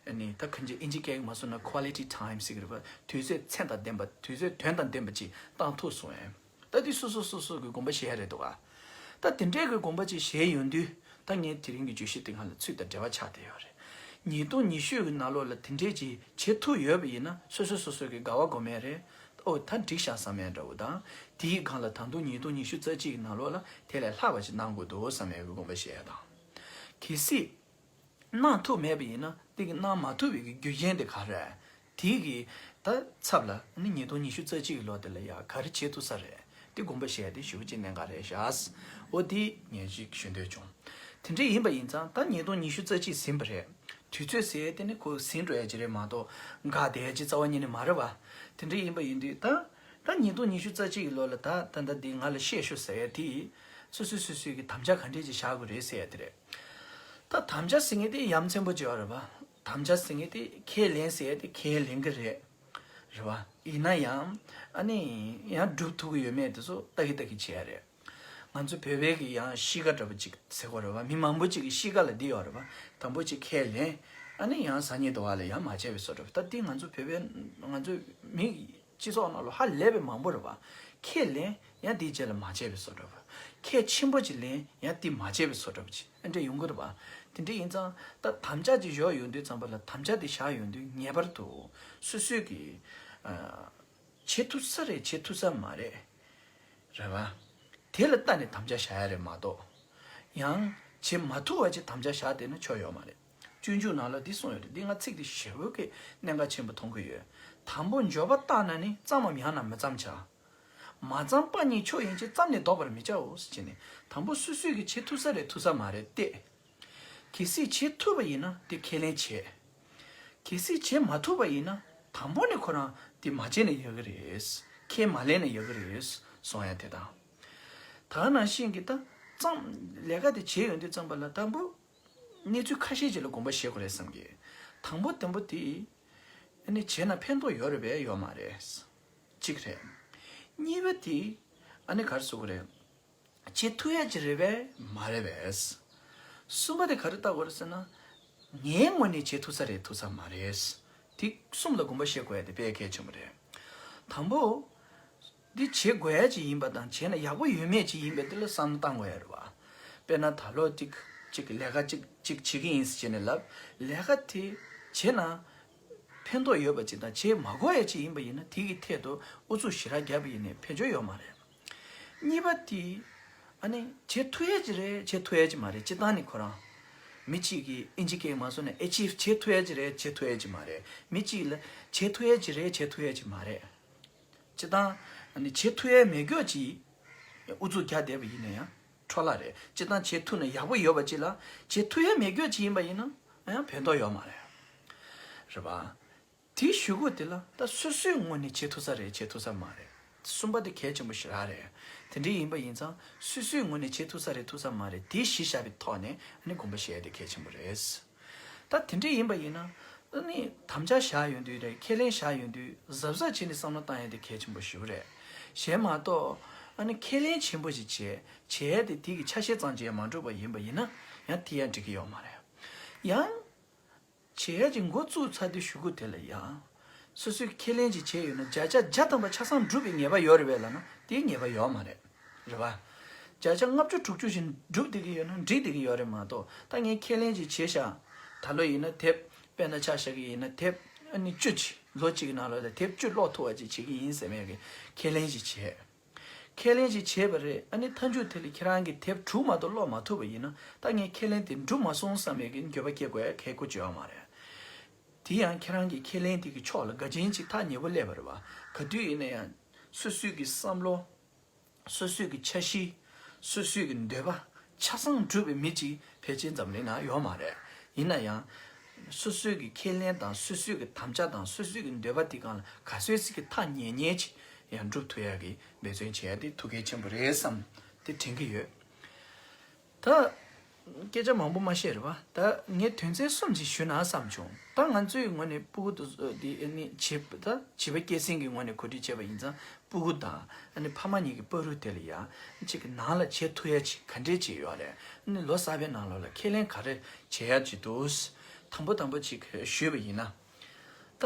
ཨ་ནི་ད་གང་ཅི་ཨིན་ཇི་སྐད་མ་སོང་ན་quality time ཟེར་གི་རེད་པ། དུས་ཚོད་ཚད་དང་ལྡན་པ། དུས་ཚོད་དོན་དང་ལྡན་པ་ཅིག་བཏང་ཐུབ་སོང་ཨེ། ད་འདི་སོ་སོ་སོ་སོ་གི་དགོངས་པ་བཞེས་ཡ་རེད་འདུག་ག་ད་དེ་འདྲའི་གི་དགོངས་པ་ཅིག་བཞེས་ཡོང་དུས། ད་ངས་དེ་རིང་གི་བརྗོད་གཞི་དེ་སྒང་ལ་ཚུད་དང་འབྲེལ་བ་ཆགས་བསྡད་ཡོད་རེད། ཉིས་སྟོང་ཉི་ཤུ་གི་ནང་ལོགས་ལ་དེ་འདྲའི་ཅིག་བྱེད་ཐུབ་ཡོད་པ་ཡིན་ན། སོ་སོ་སོ་སོ་གི་དགའ་བ་དགོས་མེད་རེད། ཨོ་ད་འགྲིག་ཤག་བསམ་ཡ་འདྲ་བོ་དང་། དེའི་སྒང་ལ་ད་དུང་ཉིས་སྟོང་ཉི་ཤུ་རྩ་གཅིག་གི་ནང་ལོགས་ལ་དེ་ལས་ལྷག་པ་ཅིག་གནང་དགོས་འདུག་བསམ་ཡ་གི་དགོངས་པ་བཞེས་ཡ་དང་། གལ་སྲིད་གནང་ཐུབ་མེད་པ་ཡིན་ན། དེ་གི་གནང་མ་ཐུབ་པའི་གི་རྒྱུ་རྐྱེན་དེ་ག་རེ། དེ་གི་ད་ཚབ་ལ་ནི་ཉིས་སྟོང་ཉི་ཤུ་རྩ་གཅིག་གི་ལོ་དེ་ལ་ཡ་ག་རེ་བྱེད་ཐུབ་ས་རེད། དེ་དགོངས་པ་བཞེས་ཡ་དེ་ཞེ་པོ་ཅིག་གནད་འགག་རེད་ཤག་འོ་དེ་ངས་ཅིག་ཞུ་འདོད་བྱུང་། དེ་འདྲ་ཡིན་པ་ཡིན་ཙང་ད་ཉིས་སྟོང་ཉི་ཤུ་རྩ་གཅིག་ཟིན་པ་རེད། དུས་ཚོད་ཟེར་ཡ་དེ་ནི་ཁོ་ཟིན་འགྲོ་ཡ་ཅིག་རེད་མ་གཏོགས། འགག་བསྡད་ཡ་ཅིག་རྩ་བ་ཉིད་ནས་མ་རེད་པ། དེ་འདྲ་ཡིན་པ་ཡིན་དུས་ད། ད་ཉིས་སྟོང་ཉི་ཤུ་རྩ་གཅིག་གི་ལོ་ལ་ད་ད་ད་འདི་ང་ལ་བཤད་ཤོག་ཟེར་ཡ་དེ། སོ་སོ་སོ་སོའི་གི་དམ་བཅའ་ག་འདྲས་ཅིག་བཞག་དགོས་རེད་ཟེར་ཡ་དེ་རེད། ད་དམ་བཅའ་ཟེར་མཁན་དེ་ཡ་མཚན་པོ་ཅིག་ཡོད་རེད་པ། དམ་བཅའ་ཟེར་མཁན་དེ་ཁས་ལེན་ཟེར་ཡ་དེ་ཁས་ལེན་གི་རེད། རེད་པ། ཡིན་ན་ཡང་ཨ་ནི་ཡང་སྒྲུབ་ཐུབ་ཀྱི་ཡོད་མེད་དེ་ཚོ་ལྟ་གི་ལྟ་གི་བྱེད་ཡ་རེད། ང་ཚོ་བོད་པའི་གི་ཡང་གཤིས་ཀ་འདྲ་པོ་ཅིག་ཟེར་དགོས་རེད་པ། མི་མང་པོ་ཅིག་གི་གཤིས་ཀ་ལ་འདི་ཡོད་རེད་པ། དང་པོ་ཅིག་ཁས་ལེན། ཨ་ནི་ཡང་སང་ཉིན་དུ་བ་ལ་ཡང་མ་བྱས་པའི་བཟོ་འདྲ་པོ། ད་འདི་ང་ཚོ་བོད་པའི་ང་ཚོ་མི་སྤྱི་ཚོགས་ནང་ལ་ཧ་ལས་པའི་མང་པོ་རེད་པ། ཁས་ལེན། ཡང་དེའི་རྗེས་ལ་མ་བྱས་པའི་བཟོ་འདྲ་པོ། ཁས་ཆེན་པོ་ཅིག་ལེན། ཡང་དེ་མ་བྱས་པའི་བཟོ་འདྲ་པོ་ཅིག་ཨ་འདྲ་ཡོང་གི་རེད་པ། དེ་འདྲ་ཡིན་ཙང་ད་དམ་བཅའ་ཅིག་བཞག་ཡོང་དུས་ཙམ་པ་ལ། དམ་བཅའ་དེ་བཞག་ཡོང་དུས་ངེས་པར་དུ་སོ་སོས་ཀྱི་ཨ་བྱེད་ཐུབ་ས་རེད། བྱེད་ཐུབ་ས་མ་རེད། རེད་པ། དེ་ལ་ལྟ་ནས་དམ་བཅའ་བཞག་ཡ་རེད་མ་གཏོགས། ཡང་བྱེད་མ་ཐུབ་པ་ཅིག་དམ་བཅའ་བཞག་བསྡད་ན་ཆོ་ཡོད་མ་རེད། སྤྱོད་འཇུག་ནང་ལ་འདི་གསུངས་ཡོད་རེད། འདི་ང་ཚིག་འདི་ཞེ་པོ་གི་གནད་འགག་ཆེན་པོ་མཐོང་གི་ཡོད། དང་པོ་འབྱོར་པ་བཏང་ན་ནི། བརྩམས་པའམ་ཡང་ན་མི་བརྩམས་བྱ། མ་བརྩམས་པ་ཉིད་མཆོག་ཡིན་ཕྱིར། བརྩམས་ནས་ལྡོག་པར་མི་བྱའོ་ཟེར་བྱས་ནས། དང་པོ་སོ་སོས་ཀྱི་བྱེད་ཐུབ་ས་རེད། ཐུབ་ས་མ་རེད་བལྟས། གལ་སྲིད་བྱེད་ཐུབ་པ་ཡིན་ན་དེ་ཁས་ལེན་བྱེད། གལ་སྲིད་བྱེད་མ་ཐུབ་པ་ཡིན་ན། དང་པོ་ནས་ཁོ་རང་དེ་མ་བྱས་ན་ཡག་གི་རེད། ཁས་མ་ལེན་ན་ཡག་གི་རེད་གསུང་ཡ་དེ་དང་། ད་ནང་བཞིན་གྱི་ད་ཙམ་ལས་ཀ་དེ་བྱེད་ཡོང་དུས་ཙམ་པ་ལ། དང་པོ་གནས་ཚུལ་ཁ་ཤས་ཅིག་ལ་དགོངས་པ་བཞེས་དགོས་རེད་བསམ་གི། དང་པོ་དང་པོ་དེ་ཨ་ནི་བྱས་ན་ཕན་ཐོགས་ཡོད་རེད་པས་ཡོད་མ་རེད། གཅིག་རེད། གཉིས་པ་དེ་ཨ་ནི་ག་རེ་ཟེར་དགོས་རེད། བྱེད་ཐུབ་ཡ་ཅིག་རེད་པས་མ་རེད་པས། གསུམ་པ་དེ་ག་རེ་ལྟ་དགོས་རེད་ཟེར་ན། ངའི་ངོས་ནས་བྱེད་ཐུབ་ས་རེད། ཐུབ་ས་མ་རེད། དེ་གསུམ་ལ་དགོངས་པ་བཞེས་དགོས་ཡ་དེ་དཔེ་གལ་ཆེན་པོ་རེད། དང་པོ། འདི་བྱེད་དགོས་ཡ་ཅིག་ཡིན་པ་དང་བྱས་ན་ཡག་པོ་ཡོད་མེད་ཅིག་ཡིན་པ་འདི་ལ་བསམ་བློ་བཏང་དགོས་ཡ་རེད་བ། དཔེར་ན་ད་ལོ་ཅིག་ཅིག་ལས་ཀ་ཅིག་ཅིག་བྱེད་ཀྱི་ཡིན་ཟེར་བྱས་ནས་ལབ། ལས་ཀ་དེ་བྱས་ན་ཕན་ཐོགས་ཡོད་པ་ཅིག་དང་བྱེད་མ་དགོས་ཡ་ཅིག་ཡིན་པ་ཡིན་ན་དེ་གི་ཐད་དུ་ཨུ་ཚུགས་ཞེ་དྲག་བརྒྱབ་པ་ཡིན་ནའི་ཕན་ཆོད་ཡོད་མ་རེད། གཉིས་པ་དེ་ཨ་ནི་བྱེད་ཐུབ་ཡ་ཅིག་རེད་བྱེད་ཐུབ་ཡ་ཅིག་མ་རེད། སྤྱིར་བཏང་ནི་ཁོ་རང་མི་གཅིག་གིས་ཨིན་ཇི་སྐད་མ་སོང་ནས་achieve བྱེད་ཐུབ་ཡ་ཅིག་རེད་བྱེད་ཐུབ་ཡ་ཅིག་མ་རེད། མི་གཅིག་ལ་བྱེད་ཐུབ་ཡ་ཅིག་རེད་བྱེད་ཐུབ་ཡ་ཅིག་མ་རེད། སྤྱིར་བཏང་ཨ་ནི་བྱེད་ཐུབ་ཡ་མེད་སྐྱོ་ཅིག་ཨུ་ཚུགས་རྒྱག་བསྡད་པ་ཡིན་ན་ཡང་འཕྲོ་བརླག་རེད། སྤྱིར་བཏང་བྱེད་ཐུབ་ན་ཡག་པོ་ཡོད་པ་ཅིག་ལ་བྱེད་ཐུབ་ཡ་མེད་སྐྱོ་ཅིག་ཡིན་པ་ཡིན་ན་ཡང་ཕན་ཐོགས་ཡོད་མ་རེད། རེད་པ། དེའི་གཞུག་གུ་དེ་ལ་ད་སོ་སོའི་ངོས་ནས་བྱེད་ཐུབ་ས་རེད་བྱེད་ཐུབ་ས་མ་རེད། གསུམ་པ་དེ་གལ་ཆེན་པོ་ཞེ་དྲག་རེད། དེ་འདྲ་ཡིན་པ་ཡིན་ཙང་སོ་སོའི་ངོས་ནས་བྱེད་ཐུབ་ས་རེད་ཐུབ་ས་མ་རེད་དེ་གཞི་བཞག་པའི་ཐོག་ནས་ཨ་ནི་དགོངས་པ་བཞེས་ཡ་དེ་གལ་ཆེན་པོ་རེད། ད་དེ་འདྲ་ཡིན་པ་ཡིན་ན་ཨ་ནི་དམ་བཅའ་བཞག་ཡོང་དུས་རེད་ཁས་ལེན་བཞག་ཡོང་དུས་གཟབ་གཟབ་བྱས་ནས་བསམ་བློ་བཏང་ཡ་དེ་གལ་ཆེན་པོ་ཞེ་པོ་རེད། གཞན་མ་གཏོགས་ཨ་ནི་ཁས་ལེན་ཆེན་པོ་ཞིག་བྱས་བྱས་ཡ་དེ་དེ་གི་ཆ་ཤས་ཙམ་གྱིས་མ་འགྲུབ་པ་ཡིན་པ་ཡིན་ན་ཡང་དེ་ཡང་འགྲིག་གི་ཡོད་མ་རེད། ཡང་བྱེད་ཡ་ཅིག་འགོ་བཙུགས་ཚར་དུས་གཞུག་གུ་དེ་ལ་ཡང་། སོ་སོས་ཁས་ལེན་ཅིག་བྱས་ཡོད་ན་བརྒྱ་ཆ་བརྒྱ་ཐམ་པ་ཆ་ཚང་འགྲུབ་པའི་ངེས་པ་ཡོད་རེད་པས་ལབ་ན་དེའི་ངེས་པ་ཡོད་མ་རེད། རེད་པ། བརྒྱ་ཆ་ལྔ་བཅུ་དྲུག་ཅུ་ཞིག་འགྲུབ་བསྡད་ཀྱི་ཡོད་ན་འགྲིག་བསྡད་ཀྱི་ཡོད་རེད་མ་གཏོགས་ད་ངས་ཁས་ལེན་ཅིག་བྱས་ཤག་ད་ལོ་ཡིན་ན་དེབ་དཔེར་ན་ཆ་བཞག་གི་ཡིན་ན་དེབ་ཨ་ནི་བཅུ་ཅིག་ལོ་གཅིག་གི་ནང་ལོགས་ལ་དེབ་བཅུ་ཀློག་ཐུབ་པ་ཅིག་བྱེད་ཀྱི་ཡིན་ཟེར་མཁན་གྱི་ཁས་ལེན་ཅིག་བྱས། ཁས་ལེན་ཞིག་བྱས་པ་རེད། ཨ་ནི་མཐའ་མཇུག་དེ་ལ་ཁྱེད་རང་གིས་དེབ་དྲུག་མ་གཏོགས་ཀློག་མ་ཐུབ་པ་ཡིན་ན་ད་ངས་ཁས་ལེན་དེ་འགྲུབ་མ་སོང་བསམ་ཡས་ཀྱི་འགྱོད་པ་སྐྱེ་དགོས་ཡ་གལ་དགོས་ཅིག་ཡོད་མ་རེད། དེ་ཡང་ཁྱེད་རང་གི་ཁས་ལེན་དེ་གི་ཕྱོགས་ལ་དགའ་ཆེན་ཅིག་ཐག་ཉེ་པོ་སླེབས་པ་རེད་བ། ག་དུས་ཡིན་ན་ཡང་སོ་སོའི་གི་བསམ་བློ། སོ་སོའི་གི་འཆར་གཞི། སོ་སོའི་གི་འདོད་པ། ཆ་ཚང་འགྲུབ་པའི་མི་གཅིག་ཕལ་ཆེར་འཛམ་གླིང་ན་ཡོད་མ་རེད། ཡིན་ན་ཡང་། སོ་སོའི་གི་ཁས་ལེན་དང་སོ་སོའི་གི་དམ་བཅའ་དང་སོ་སོའི་གི་འདོད་པ་དེ་སྒང་ལ་ག་ཚོད་ཅིག་གི་ཐག་ཉེ་ཉེ་ཅིག་ཡང་འགྲུབ་ཐུབ་ཡ་གི་འབད་བརྩོན་བྱེད་ཡ་དེ་ཐུགས་གལ་ཆེན་པོ་རེད་བསམ་དེ་དྲན་གི་ཡོད། ད། སྐད་ཆ་མང་པོ་མ་བཤད་རེད་བ། ད་ངས་དོན་ཚན་གསུམ་ཅིག་ཞུ་ན་བསམ་བྱུང་། ད་ང་ཚོའི་ངོས་ནས་སྤུ་གུ་དེ་ཨ་ནི་བྱིས་པ་ད་བྱིས་པ་སྐྱེད་སྲིང་གི་ངོས་ནས་གོ་སྒྲིག་བྱས་པ་ཡིན་ཙང་སྤུ་གུ་དང་ཨ་ནི་ཕ་མ་གཉིས་ཀྱི་བར་དུ་དེ་ལ་ཡ་གཅིག་གི་ནང་ལ་བྱེད་ཐུབ་ཡ་ཅིག་ག་འདྲས་ཅིག་ཡོད་རེད། ཨ་ནི་ལོ་གསར་པའི་ནང་ལོགས་ལ་ཁས་ལེན་ག་རེ་བྱེད་ཡ་ཅིག་འདུག་དང་པོ་དང་པོ་ཅིག་ཞུས་པ་ཡིན་ན། ད་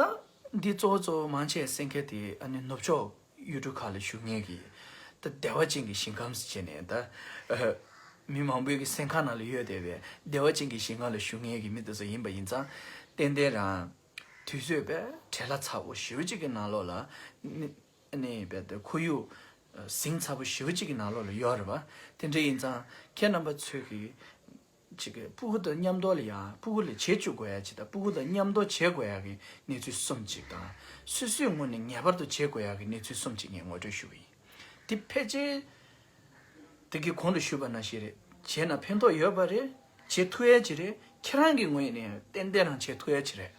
འདི་གཙོ་བོ་གཙོ་བོ་མང་ཆེ་གསན་མཁན་དེ་ཨ་ནི་ནུབ་ཕྱོགས་ཡུལ་གྲུ་ཁག་ལ་བཞུགས་མཁན་གྱི་ད་བདེ་བ་ཅན་གྱི་ཞིང་ཁམས་ཟེར་བྱས་ནས་ད་ཨ་མི་མང་པོའི་གི་སེམས་ཁ་ནང་ལ་ཡོད་བསྡད་པའི་བདེ་བ་ཅན་གྱི་ཞིང་ཁམས་ལ་བཞུགས་མཁན་གྱི་མི་དེ་ཚོ་ཡིན་པ་ཡིན་ཙང་ཏན་ཏན་རང་དུས་ཚོད་དཔེ་བྲེལ་བ་ཚ་པོ་ཞེ་པོ་ཅིག་གི་ནང་ལོགས་ལ་ནི་ནི་དཔེ་དེ་ཁོར་ཡུག་ཟིང་ཚ་པོ་ཞེ་པོ་ཅིག་གི་ནང་ལོགས་ལ་ཡོད་རེད་བ། དེ་འདྲ་ཡིན་ཙང་ཁྱེད་རྣམ་པ་ཚོས་གི་ཅིག་གི་སྤུ་གུ་དང་མཉམ་དུ་ལ་ཡ་སྤུ་གུ་ལ་བྱེད་བཅུག་དགོས་ཡ་ཅིག་དང་སྤུ་གུ་དང་མཉམ་དུ་བྱེད་དགོས་ཡ་གི་གནས་ཚུལ་གསུམ་ཅིག་དང་སོ་སོའི་ངོས་ནས་ངེས་པར་དུ་བྱེད་དགོས་ཡ་གི་གནས་ཚུལ་གསུམ་ཅིག་ངས་ངོ་སྤྲོད་ཞུ་གི་ཡིན། དེ་ཕལ་ཆེར་དེ་གི་གོང་དུ་ཞུས་པ་ནང་བཞིན་རེད། བྱས་ན་ཕན་ཐོགས་ཡོད་པ་རེད། བྱེད་ཐུབ་ཡ་ཅིག་རེད། ཁྱེད་རང་གི་ངོས་ནས་ཏན་ཏན་རང་བྱེད་ཐུབ་ཡ་ཅིག་རེད།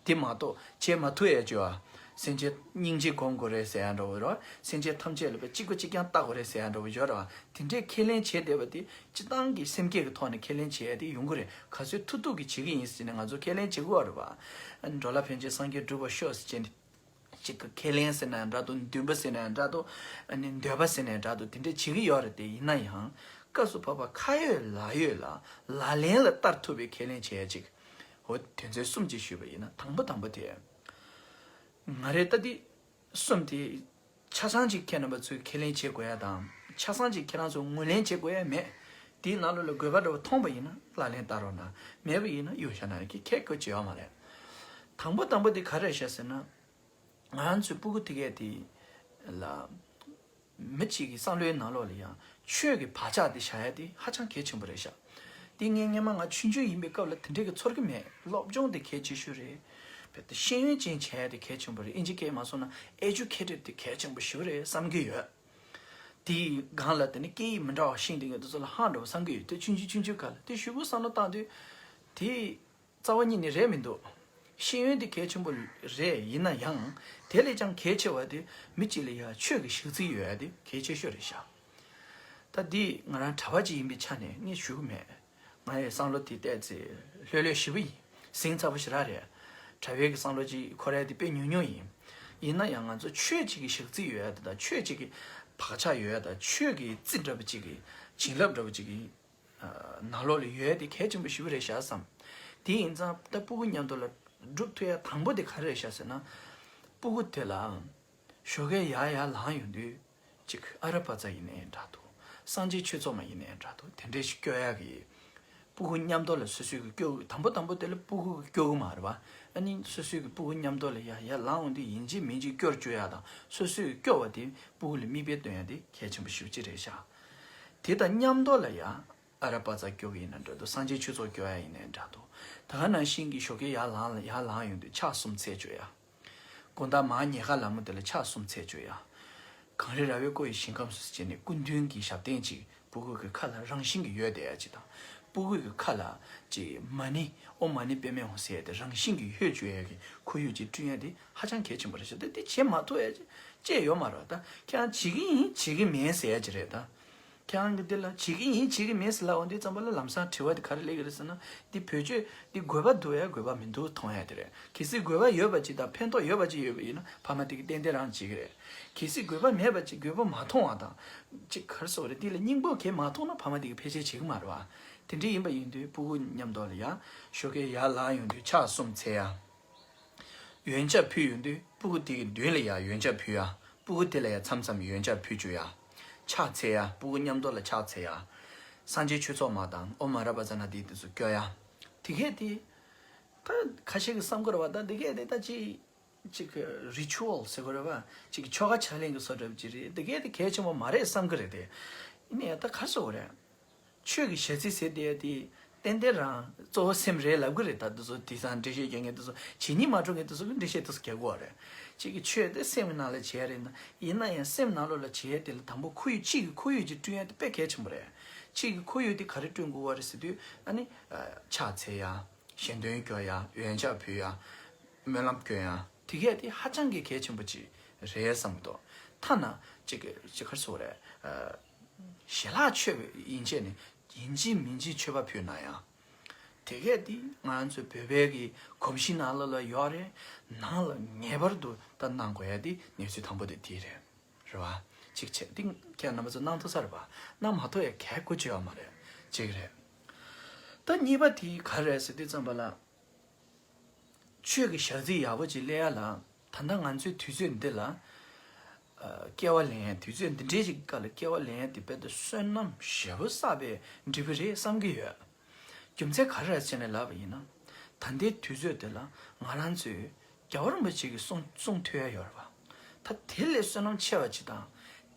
དེ་མ་གཏོགས་བྱེད་མ་ཐུབ་ཡ་ཅིག་བ། སེམས་ཅན་སྙིང་རྗེ་སྒོམ་དགོས་རེད་ཟེར་ཡ་འདྲ་བོ་རེད་བ། སེམས་ཅན་ཐམས་ཅད་ལ་བས་གཅིག་པ་གཅིག་རྐྱང་ལྟ་དགོས་རེད་ཟེར་ཡ་འདྲ་བོ་ཡོད་རེད་བ། དེ་འདྲའི་ཁས་ལེན་བྱས་བསྡད་པ་དེ་སྤྱི་བཏང་གི་སེམས་བསྐྱེད་ཀྱི་ཐོག་ནས་ཁས་ལེན་བྱས་ཏེ་ཡོང་གི་རེད། ག་ཚོད་ཐུབ་ཐུབ་ཀྱིས་བྱེད་ཀྱི་ཡིན་ཟེར་ནས་ང་ཚོ་ཁས་ལེན་བྱེད་དགོས་པ་རེད་བ། འགྲོ་ལ་ཕན་ཕྱིར་སངས་རྒྱས་འགྲུབ་པར་ཤོག་ཟེར་བྱས་ནས་གཅིག་གི་ཁས་ལེན་ཟེར་ན་ཡང་འདྲ་འདུག་འདུན་པ་ཟེར་ན་ཡང་འདྲ་འདུག་ཨ་ནི་འདོད་པ་ཟེར་ན་ཡང་འདྲ་འདུག་དེ་འདྲ་བྱེད་ཀྱི་ཡོད་རེད་དེ། ཡིན་ན་ཡང་སྐབས་སུ་བབ་པ་ཁ་ཡོད་ལག་ཡོད་ལ་ལག་ལེན་ལ་བསྟར་ཐུབ་པའི་ཁས་ལེན་བྱེད་ཡ་ཅིག་འོ་དོན་ཚན་གསུམ་ཅིག་ཞུས་པ་ཡིན་ན་དང་པོ་དང་པོ་དེ། ང་རེ་ལྟ་དེ་གསུམ་དེ་ཆ་ཚང་ཅིག་ཁྱེད་རྣམ་པ་ཚོས་ཁས་ལེན་བྱེད་དགོས་ཡ་དང་ཆ་ཚང་ཅིག་ཁྱེད་རང་ཚོས་ངོས་ལེན་བྱེད་དགོས་ཡ་མེད། དེའི་ནང་ལོགས་ལ་དགོས་པ་འདྲ་བོ་མཐོང་པ་ཡིན་ན་ལག་ལེན་བསྟར་རོགས་གནང་། མེད་པ་ཡིན་ན་གཡུག་བཞག་ན་ཁྱད་ཁྱད་ཁོ་ཅི་ཡོད་མ་རེད། དང་པོ་དང་པོ་དེ་ག་རེ་རེད་ཤག་ཟེར་ན། ང་རང་ཚོའི་སྤུ་གུ་དེ་གས་དེ་ལ། མི་གཅིག་གི་བསམ་བློའི་ནང་ལོགས་ལ་ཡང་ཆོས་ཀྱི་བག་ཆགས་དེ་བཞག་ཡ་དེ་ཧ་ཅང་གལ་ཆེན་པོ་རེད་ཤག་དེ་ངས་སྔོན་མ་ང་ཆུང་ཆུང་ཡིན་པའི་སྐབས་ལ་དེ་འདྲའི་གི་ཚོར་གི་མེད། སློབ་སྦྱོང་དེ་གལ་ཆེ་ཤོས་རེད། བས་ཏེ་ཤེས་ཡོན་ཅན་བྱས་ཡ་དེ་གལ་ཆེན་པོ་རེད། ཨིན་ཇི་སྐད་མ་སོང་ན་educated དེ་གལ་ཆེན་པོ་ཞེ་པོ་རེད་བསམ་གི་ཡོད། དེའི་སྒང་ལ་དེ་ནི་སྐད་ཡིག་མི་འདྲ་བ་ཤེས་དེ་ངས་དེ་ཚོ་ལ་ཧང་འདྲ་བ་བསམ་གི་ཡོད། དེ་ཆུང་ཆུང་ཆུང་ཆུང་སྐབས་ལ་དེ་ཞུ་དགོས་བསམ་བློ་བཏང་དུས་དེ། རྩ་བ་ཉིད་ནས་རེད་མི་འདུག་ཤེས་ཡོན་དེ་གལ་ཆེན་པོ་རེད། ཡིན་ན་ཡང་དེ་ལས་ཀྱང་གལ་ཆེ་བ་དེ་མི་གཅིག་ལ་ཡ་ཆོས་ཀྱི་གཞི་རྩིས་ཡོད་ཡ་དེ་གལ་ཆེ་ཤོས་རེད་ཤག་ད་འདི་ང་རང་གྲྭ་པ་ཅིག་ཡིན་པའི་ཆ་ནས་ངས་ཞུ་གི་མེད། ང་ཡི་བསམ་བློ་དེ་བལྟས་ཚེ་ལྷོད་ལྷོད་ཞེ་པོ་ཡིན། ཟིང་ཚ་པོ་ཞེ་དྲག་རེད། གྲྭ་པའི་གི་བསམ་བློ་ཅིག་འཁོར་ཡ་དེ་དཔེ་ཉུང་ཉུང་ཡིན། ཡིན་ན་ཡང་ང་ཚོ་ཆོས་ཅིག་གི་གཞི་རྩིས་ཡོད་ཡ་དེ་དང་ཆོས་ཅིག་གི་བག་ཆགས་ཡོད་ཡ་དང་ཆོས་ཀྱི་རྩིས་འདྲ་པོ་ཅིག་གི་བྱིན་རླབས་འདྲ་པོ་ཅིག་གི་ནང་ལོགས་ལ་ཡོད་དེ་གལ་ཆེན་པོ་ཞེ་པོ་རེད་ཤག་བསམ། དེ་ཡིན་ཙང་ད་སྤུ་གུ་མཉམ་དུ་ལ་སྒྲུབ་ཐུབ་ཡ་དང་པོ་དེ་ག་རེ་རེད་ཤག་ཟེར་ན། སྤུ་གུ་དེ་ལ་ཞོགས་ཀས་ཡར་ཡར་ལངས་ཡོང་དུས་ ཅིག་ཨ་ར་པ་ཙ་ཡིན་ནའི་འདྲ་འདུག། སངས་རྒྱས་ཆོས་ཚོགས་མ་ཡིན་ནའི་འདྲ་འདུག། དེ་འདྲས་ཞིག་སྐྱོར་ཡག་གི་སྤུ་གུ་མཉམ་དུ་ལ་སོ་སོའི་གི་སྐྱོ་དང་པོ་དང་པོ་དེ་ལ་སྤུ་གུ་གི་སྐྱོ་གི་མ་རེད་བ། ཨ་ནི་སོ་སོའི་གི་སྤུ་གུ་མཉམ་དུ་ལ་ཡ་ཡར་ལངས་འོང་དུས་ཡིན་གཅིག་མིན་གཅིག་སྐྱོར་བཅུག་ཡག་དང་སོ་སོའི་གི་སྐྱོ་བ་དེ་སྤུ་གུ་ལ་མིག་དཔེ་སྟོན་ཡག་དེ་གལ་ཆེན་པོ་ཞེ་པོ་ཅིག་རེད་ཤག། དེ་དང་མཉམ་དུ་ལ་ཡ་ཨ་ར་པ་ཙ་སྐྱོ་གི་ཡིན་ན་འདྲ་འདུག། སངས་རྒྱས་ཆོས་ཚོགས་སྐྱོར་ཡག་ཡིན་ནའི་འདྲ་འདུག། ད་ག་ནང་བཞིན་གྱི་ཞོགས་ཀས་ཡར་ལངས་ལ་ཡར་ལངས་ཡོང་དུས་ཕྱག་གསུམ་འཚལ་བཅུག་ཡག། དགོང་དག་མར་ཉལ་ཁ་ལ་མོ་དེ་ལ་ཕྱག་གསུམ་འཚལ་བཅུག་ཡག། གངས་རི་ར་བས་བསྐོར་བའི་ཞིང་ཁམས་སུ་བྱས་ནས་སྐུ་མདུན་གྱི་ཞབས་བརྟན་ཅིག་སྤུ་གུ་གི་ཁ་ལ་རང་བཞིན་གྱིས་ཡོད་བསྡད་ཡག་ཅིག་དང་། སྤུ་གུ་གི་ཁ་ལ་ཅིག་མ་ཎི་ཨོཾ་མ་ཎི་པདྨེ་ཧཱུྃ་ཟེར་ཡག་དེ་རང་བཞིན་གྱིས་ཡོད་བཅུག་ཡག་གི་ཁོར་ཡུག་ཅིག་བསྐྲུན་ཡག་དེ་ཧ་ཅང་གལ་ཆེན་པོ་རེད་ཤག། ད་དེ་བྱེད་མ་ཐུབ་ཡག་ཅིག་ཅིག་ཡོད་མ་རེད་བ། ད་ཁྱེད་རང་བྱེད་ཀྱི་ཡིན་བྱེད་ཀྱི་མིན་ཟེར་ཡག་ཅིག་རེད་ད། ཁྱེད་རང་གི་འདི་ལ་བྱེད་ཀྱི་ཡིན་བྱེད་ཀྱི་མིན་ཟེར་ལབ་འོང་དུས་ཙམ་པ་ལ་ལམ་སང་དྲི་བ་དེ་ག་རེ་སླེབས་ཀྱི་རེད་ཟེར་ན། འདི་བེད་སྤྱོད་འདི་དགོས་པ་འདུག་ཡ་དགོས་པ་མི་འདུག་མཐོང་ཡ་དེ་རེད། གལ་སྲིད་དགོས་པ་ཡོད་པ་ཅིག་དང་ཕན་ཐོགས་ཡོད་པ་ཅིག་ཡོད་པ་ཡིན་ན་ཕ་མ་དེ་གིས་ཏན་ཏན་རང་བྱེད་ཀྱི་རེད། གལ་སྲིད་དགོས་པ་མེད་པ་ཅིག་དགོས་པ་མ་མཐོང་བ་དང་། ཅིག་ག་རེ་ཟེར་དགོས་རེད། འདི་ལ་སྙིང་པོ་གས་མ་མཐོང་ན་ཕ་མ་དེ་གིས་ཕལ་ཆེར་བྱེད་ཀྱི་མ་རེད་བ། དེ་འདྲ་ཡིན་པ་ཡིན་དུས་སྤུ་གུ་མཉམ་དུ་ལ་ཡ་ཞོགས་ཀས་ཡར་ལངས་ཡོང་དུས་ཕྱག་གསུམ་འཚལ་ཡ། ཡོན་ཆབ་ཕུལ་ཡོང་དུས་སྤུ་གུ་དེ་གི་མདུན་ལ་ཡ་ཡོན་ཆབ་ཕུལ་ཡ། སྤུ་གུ་དེ་ལ་ཡ་མཚམས་མཚམས་ཡོན་ཆབ་ཕུལ་བཅུག་ཡ། ཕྱག་འཚལ་ཡ། སྤུ་གུ་མཉམ་དུ་ལ་ཕྱག་འཚལ་ཡ། སངས་རྒྱས་ཆོས་ཚོགས་མ་དང་ཨོཾ་ཨ་ར་པ་ཙ་ན་དྷཱིཿ་དེ་ཚོ་སྐྱོར་ཡ། དེ་གས་དེ་ད་ཁ་ཤས་ཀྱིས་བསམ་གྱི་རེད་བ། ད་དེ་གས་དེ་ད་ཅིག་ཅིག་རི་ཆུ་ཨལ་ཟེར་དགོས་རེད་བ། ཅིག་ཆོ་ག་ཕྱག་ལེན་གྱི་བཟོ་འདྲ་པོ་ཅིག་རེད། དེ་གས་དེ་གལ་ཆེན་པོ་མ་རེད་བསམ་གྱི་རེད་དེ། ཡིན་ནའི་ད་ག་རེ་ཟེར་དགོས་རེད། ཆོས་ཀྱི་ཞག་རྩི་ཟེར་དེ་དེ་ཏན་ཏན་རང་གཙོ་བོ་སེམས་རེད་ལབ་ཀྱི་རེད། ད་དེ་ཚོ་དེང་སང་འགྲེལ་བཤད་རྒྱག་མཁན་དེ་ཚོ་བྱས་ཉེས་མ་གྲུབ་མཁན་དེ་ཚོ་གི་འགྲེལ་བཤད་དེ་ཚོ་རྒྱག་གི་ཡོད་རེད། གཅིག་གི་ཆོས་དེ་སེམས་ཀྱི་ནང་ལ་བྱས་རེད་ན། ཡིན་ན་ཡང་སེམས་ནང་ལོགས་ལ་བྱས་དེ་ལ་དང་པོ་ཁོར་ཡུག་གཅིག་གི་ཁོར་ཡུག་ཅིག་བསྐྲུན་ཡ་དེ་དཔེ་གལ་ཆེན་པོ་རེད། གཅིག་གི་ཁོར་ཡུག་དེ་ག་རེ་བསྐྲུན་དགོས་པ་རེད་ཟེར་དུས་ཨ་ནི་ཕྱག་འཚལ་ཡ། ཞལ་འདོན་སྐྱོར་ཡ། ཡོན་ཆབ་ཕུལ་ཡ། སྨོན་ལམ་སྐྱོན་ཡ། དེ་གས་དེ་ཧ་ཅང་གི་གལ་ཆེན་པོ་ཅིག་རེད་བསམ་གྱི་འདུག། ཐ་ན་ཅིག་གི་ཅིག་ག་རེ་ཟེར་དགོས་རེད། ཞལ་ལག་མཆོད་པའི་ཡན་ཆད་ནས་ཡིན་གཅིག་མིན་གཅིག་མཆོད་པ་ཕུལ་ན་ཡང་། དེ་གས་དེ་ང་ཚོའི་བོད་པའི་གི་གོམས་གཤིས་ནང་ལོགས་ལ་ཡོད་རེད། ནང་ལ་ངེས་པར་དུ་ད་གནང་དགོས་ཡ་དེ་གནས་ཚུལ་དང་པོ་དེ་དེ་རེད། རེད་བ། གཅིག་བྱས་དེ་ཁྱེད་རྣམ་པ་ཚོ་གནང་ཐུབ་ས་རེད་བ། གནང་མ་ཐུབ་ཡ་གལ་དགོས་ཅི་ཡོད་མ་རེད། གཅིག་རེད། ད་གཉིས་པ་དེ་ག་རེ་རེད་ཟེར་དུས་ཙམ་པ་ལ། ཆོས་ཀྱི་ཞག་རྩི་ཡག་པོ་ཅིག་སླེབས་ཡ་ལ། ད་ལྟ་ང་ཚོའི་དུས་ཚོད་འདི་ལ་ཨ་སྐྱེ་བ་ལེན་ཡ། དུས་ཚོད་འདི་འདྲའི་ཅིག་སྐབས་ལ་སྐྱེ་བ་ལེན་ཡ་དེ་དཔེ་ད་བསོད་ནམས་ཞེ་པོ་བསགས་པའི་འབྲས་བུ་རེད་བསམ་གྱི་ཡོད། རྒྱུ་མཚན་ག་རེ་རེད་ཟེར་ནས་ལབ་པ་ཡིན་ན། ད་ལྟའི་དུས་ཚོད་འདི་ལ་ང་རང་ཚོས་རྒྱལ་བ་རིན་པོ་ཆེ་གི་གསུང་གསུང་ཐོས་ཡ་ཡོད་རེད་བ། ད་དེ་ལས་བསོད་ནམས་ཆེ་བ་ཅིག་དང་།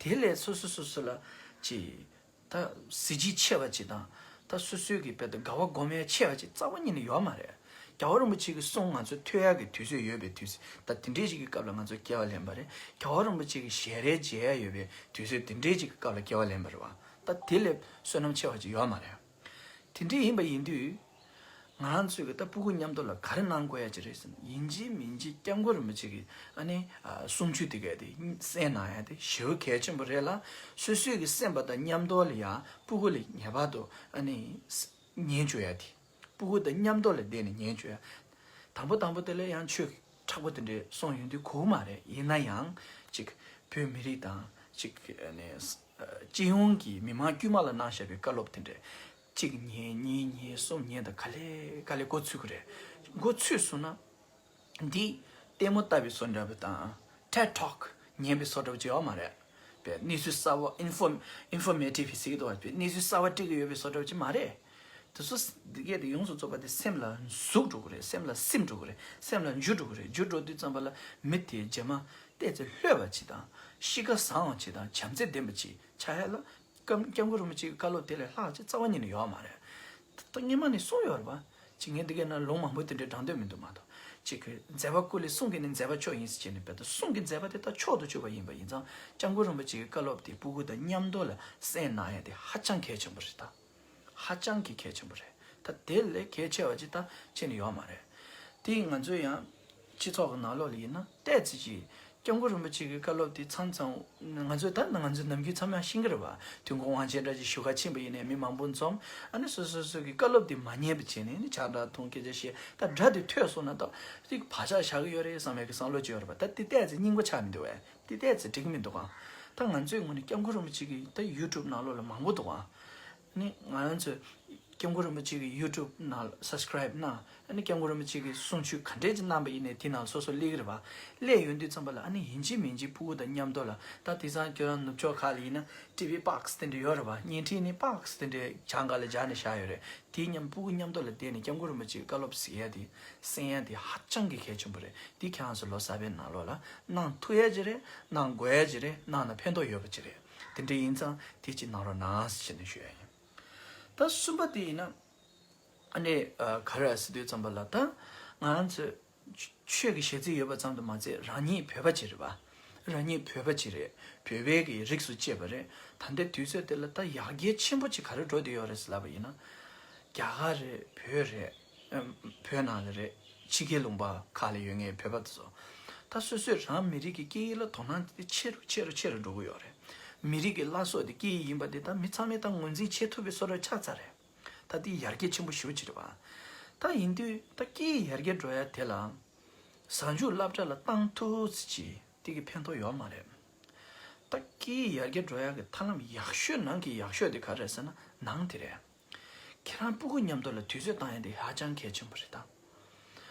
དེ་ལས་སོ་སོ་སོ་སོ་ལ་ཅིག་ད་གཟི་བརྗིད་ཆེ་བ་ཅིག་དང་། ད་སོ་སོའི་གི་དཔེ་ད་དགའ་བ་སྒོམ་ཡ་ཆེ་བ་ཅིག་རྩ་བ་ཉིད་ནས་ཡོད་མ་རེད། རྒྱལ་བ་རིན་པོ་ཆེ་གི་གསུང་ང་ཚོ་ཐོས་ཡ་གི་དུས་ཚོད་ཡོད་པའི་དུས་ཚོད། ད་དེ་འདྲའི་ཞིག་གི་སྐབས་ལ་ང་ཚོ་སྐྱེ་བ་ལེན་པ་རེད། རྒྱལ་བ་རིན་པོ་ཆེ་གི་ཞལ་རས་མཇལ་ཡ་ཡོད་པའི་དུས་ཚོད་དེ་འདྲའི་ཞིག་གི་སྐབས་ལ་སྐྱེ་བ་ལེན་པ་རེད་བ། ད་དེ་ལས་བསོད་ནམས་ཆེ་བ་ཅིག་ཡོད་མ་རེད། དེ་འདྲ་ཡིན་པ་ཡིན་དུས། ང་རང་ཚོས་ཀྱི་ད་སྤུ་གུ་མཉམ་དུ་ལ་ག་རེ་གནང་དགོས་ཡ་ཅིག་རེད་ཟེར་ན། ཡིན་གཅིག་མིན་གཅིག་སྐྱབས་མགོན་རིན་པོ་ཆེ་གི་ཨ་ནི་གསུང་ཆོས་དེ་ག་དེ་གསན་གནང་ཡ་དེ་ཞེ་པོ་གལ་ཆེན་པོ་རེད་ལ། སོ་སོས་ཀྱི་གསན་པ་དང་མཉམ་དུ་ལ་ཡ་སྤུ་གུ་ལ་ངེས་པར་དུ་ཨ་ནི་ཉན་བཅུག་ཡ་དེ། སྤུ་གུ་དང་མཉམ་དུ་ལ་བསྡད་ནས་ཉན་བཅུག་ཡ། དང་པོ་དང་པོ་དེ་ལ་ཡང་ཆོས་མཁན་པོ་དེ་འདྲས་གསུངས་ཡོང་དུས་གོ་གི་མ་རེད། ཡིན་ན་ཡང་ཅིག་བོད་མི་རིགས་དང་ཅིག་ནས་སྤྱི་ཡོངས་ཀྱི་མི་མང་དཀྱུས་མ་ལ་གནང་བཞག་པའི་བཀའ་སློབ་དེ་འདྲས་གཅིག་ཉན་གཉིས་ཉན་གསུམ་ཉན་དང་ག་ལེ་ག་ལེ་མགོ་ཚོས་ཀྱི་རེད། མགོ་ཚོས་སོང་ན་འདི་ལྟད་མོ་ལྟ་བའི་བཟོ་འདྲ་པོ་དང་ཊེཌ་ཊོག་ཉན་པའི་བཟོ་འདྲ་པོ་ཅིག་ཡོད་མ་རེད། པའི་གནས་ཚུལ་གསར་པ་ཨིན་ཕོར་ཨིན་ཕོར་མེ་ཊིབ་ཟེར་གྱི་འདུག་པ། པའི་གནས་ཚུལ་གསར་པ་སྤྲད་ཀྱི་ཡོད་པའི་བཟོ་འདྲ་པོ་ཅིག་མ་རེད། དེ་ཚོ་འདི་གས་དེ་ཡོངས་སུ་རྫོགས་པ་དེ་སེམས་ལ་ཟུག་འགྲོ་གི་རེད། སེམས་ལ་སིམ་འགྲོ་གི་རེད། སེམས་ལ་འཇུ་འགྲོ་གི་རེད། འཇུ་འགྲོ་དུས་ཙམ་པ་ལ་མི་དེ་རྗེས་མ་ཏོག་ཙམ་ལྷོད་པ་ཅིག་དང་། གཤིས་ཀ་བཟང་བ་ཅིག་དང་བྱམས་བརྩེ་ལྡན་པ་ཅིག་ཆགས་ཡ་ལ། སྐྱབས་སྐྱབས་མགོན་རིན་པོ་ཆེ་གི་བཀའ་སློབ་དེ་ལས་ལྷག་ཅིག་རྩ་བ་ཉིད་ནས་ཡོད་མ་རེད། ད་སྔོན་མ་ནས་གསུངས་ཡོད་རེད་པ། ཅིག་ངས་འདི་གས་ན་ལུང་མང་པོ་དེ་འདྲའི་དྲངས་འདོད་མི་འདུག་མ་གཏོགས། ཅིག་གི་མཛད་པ་ཀུན་ལས་གསུང་གི་ནི་མཛད་པ་མཆོག་ཡིན་ཟེར་བྱས་ནས། དཔེ་ད་གསུང་གི་མཛད་པ་དེ་ད་མཆོག་ཏུ་གྱུར་པ་ཡིན་པ་ཡིན་ཙང་། སྐྱབས་མགོན་རིན་པོ་ཆེ་གི་བཀའ་སློབ་དེ་སྤུ་གུ་དང་མཉམ་དུ་ལ་གསན་གནང་ཡ་དེ་ཧ་ཅང་གལ་ཆེན་པོ་རེད་ད། ཧ་ཅང་གི་གལ་ཆེན་པོ་རེད། ད་དེ་ལས་གལ་ཆེ་བ་ཅིག་ད་ཁྱོན་ནས་ཡོད་མ་རེད། དེ་ང་ཚོས་ཡང་སྤྱི་ཚོགས་ཀྱི་ནང་ལོགས་ལ་ཡིན་ན་ཏོག་ཙམ་ཅིག་སྐྱབས་མགོན་རིན་པོ་ཆེ་གི་བཀའ་སློབ་དེ་མཚམས་མཚམས་ང་ཚོས་ད་ང་ཚོས་ནམ་རྒྱུན་མཚམས་མཚམས་ཤེས་ཀྱི་རེད་པ། དུས་འཁོར་དབང་ཆེན་འདྲ་ཅིག་ཞུ་ག་ཕྱིན་པ་ཡིན་ནའི་མི་མང་པོ་འཛོམས། ཨ་ནི་སོ་སོ་སོ་གི་བཀའ་སློབ་དེ་མ་ཉན་པ་བྱས་ནས་ནི་ཇ་འདྲ་འཐུང་སྐད་ཆ་བཤད། ད་སྒྲ་དེ་ཐོས་སོང་ན་ད་ཅིག་བག་ཆགས་བཞག་གི་ཡོད་རེད་བསམ་ཡག་གི་བསམ་བློ་ཅིག་ཡོད་རེད་པ། ད་དེ་ཏོག་ཙམ་སྙིང་པོ་ཆགས་མི་འདུག་པས། དེ་ཏོག་ཙམ་འགྲིག་གི་མི་འདུག་ག། ད་ང་ཚོའི་ངོས་ནས་སྐྱབས་མགོན་རིན་པོ་ཆེ་གི་ད་ཡུ་ཊུབ་ནང་ལོགས་ལ་མང་པོ་འདུག་ག། ནི་ང་རང་ཚོས་ སྐྱབས་མགོན་རིན་པོ་ཆེ་གི་ཡུ་ཊུབ་ནང་སབ་སི་ཀ་རའིབ་གནང་། ཨ་ནི་སྐྱབས་མགོན་རིན་པོ་ཆེ་གི་གསུང་ཆོས་ག་འདྲས་ཅིག་གནང་པ་ཡིན་ནའི་དེ་ནང་སོ་སོ་སླེབས་ཀྱི་རེད་པ། སླེབས་ཡོང་དུས་ཙམ་པ་ལ་ཨ་ནི་ཡིན་གཅིག་མིན་གཅིག་ཕྲུ་གུ་དང་མཉམ་དུ་ལ་ད་དེང་སང་ཁྱོད་རང་ནུབ་ཕྱོགས་ཁག་ལ་ཡིན་ན་ཊི་ཝི་བྷོག་སི་དེ་འདྲ་ཡོད་རེད་པ། བརྙན་འཕྲིན་ནི་བྷོག་སི་དེ་འདྲའི་གྱང་སྒང་ལ་སྦྱར་ནས་བཞག་ཡོད་རེད། དེའི་མཉམ་ཕྲུ་གུ་མཉམ་དུ་ལ་བསྡད་ནས་སྐྱབས་མགོན་རིན་པོ་ཆེའི་བཀའ་སློབ་ཟེར་ཡ་དེ་གསན་ཡ་དེ་ཧ་ཅང་གི་གལ་ཆེན་པོ་རེད། དེ་ཁྱེད་རང་ཚོ་ལོ་གསར་པའི་ནང་ལོགས་ལ་གནང་ཐུབ་ཡ་ཅིག་རེད། གནང་དགོས་ཡ་ཅིག་རེད། གནང་ན་ཕན་ཐོགས་ཡོད་པ་ཅིག་རེད། དེ་འདྲ་ཡིན་ཙང་དེ་ཅིག་གནང་རོགས་གནང་ཟེར་ནས་ཞུ་ཡ་ཡིན། ད་གསུམ་པ་དེ་ཡིན་ན། ཨ་ནི་ཨ་ག་རེ་ཟེར་དུས་ཙམ་པ་ལ་ད་ང་རང་ཚོས་ཆོས་ཀྱི་ཞལ་རྩིས་ཡོད་པ་ཙམ་དུ་མ་ཚད་རང་ཉིད་བོད་པ་ཅིག་རེད་པ། རང་ཉིད་བོད་པ་ཅིག་རེད། བོད་པའི་གི་རིགས་སུ་སྐྱེས་པ་རེད། ད་ལྟའི་དུས་ཚོད་དེ་ལ་ད་ཡར་རྒྱས་ཆེན་པོ་ཅིག་ག་རེ་འགྲོ་བསྡད་ཡོད་རེད་ཟེར་ལབ་པ་ཡིན་ན། རྒྱ་གར་རེད། བོད་རེད། ཨམ། བོད་ནང་ལ་རེད། ཕྱི་རྒྱལ་ལུང་པ་ཁག་ལ་ཡོད་མཁན་བོད་པ་དེ་ཚོ། ད་སོ་སོས་རང་མི་རིགས་ཀྱི་སྐད་ཡིག་ལ་དོ་སྣང་དེ་ཆེ་རུ་ཆེ་རུ་ཆེ་རུ་འགྲོ་གི་ཡོད་རེད། མི་རིགས་ཀྱི་བླ་སྲོག་དེ་སྐད་ཡིག་ཡིན་པ་དེ་ད་མི་ཚང་མས་ད་ངོས་འཛིན་བྱེད་ཐུབ་པའི་བཟོ་འདྲ་ཆགས་ཚར་རེད། ད་དེ་ཡར་རྒྱས་ཆེན་པོ་ཞེ་པོ་ཅིག་རེད་པ། ད་ཡིན་དུས་ད་སྐད་ཡིག་ཡར་རྒྱས་འགྲོ་ཡ་དེ་ལ་གཟའ་མཇུག་སློབ་གྲྭ་ལ་བཏང་ཐུབ་ཙམ་ཅིག་དེ་གི་ཕན་ཐོགས་ཡོད་མ་རེད། ད་སྐད་ཡིག་ཡར་རྒྱས་འགྲོ་ཡ་གི་ཐབས་ལམ་ཡག་ཤོས་ནང་གི་ཡག་ཤོས་དེ་ག་རེ་རེད་ཟེར་ན་ནང་དེ་རེད། ཁྱེད་རང་སྤུ་གུ་མཉམ་དུ་ལ་དུས་ཚོད་བཏང་ཡ་དེ་ཧ་ཅང་གལ་ཆེན་པོ་རེད་ད།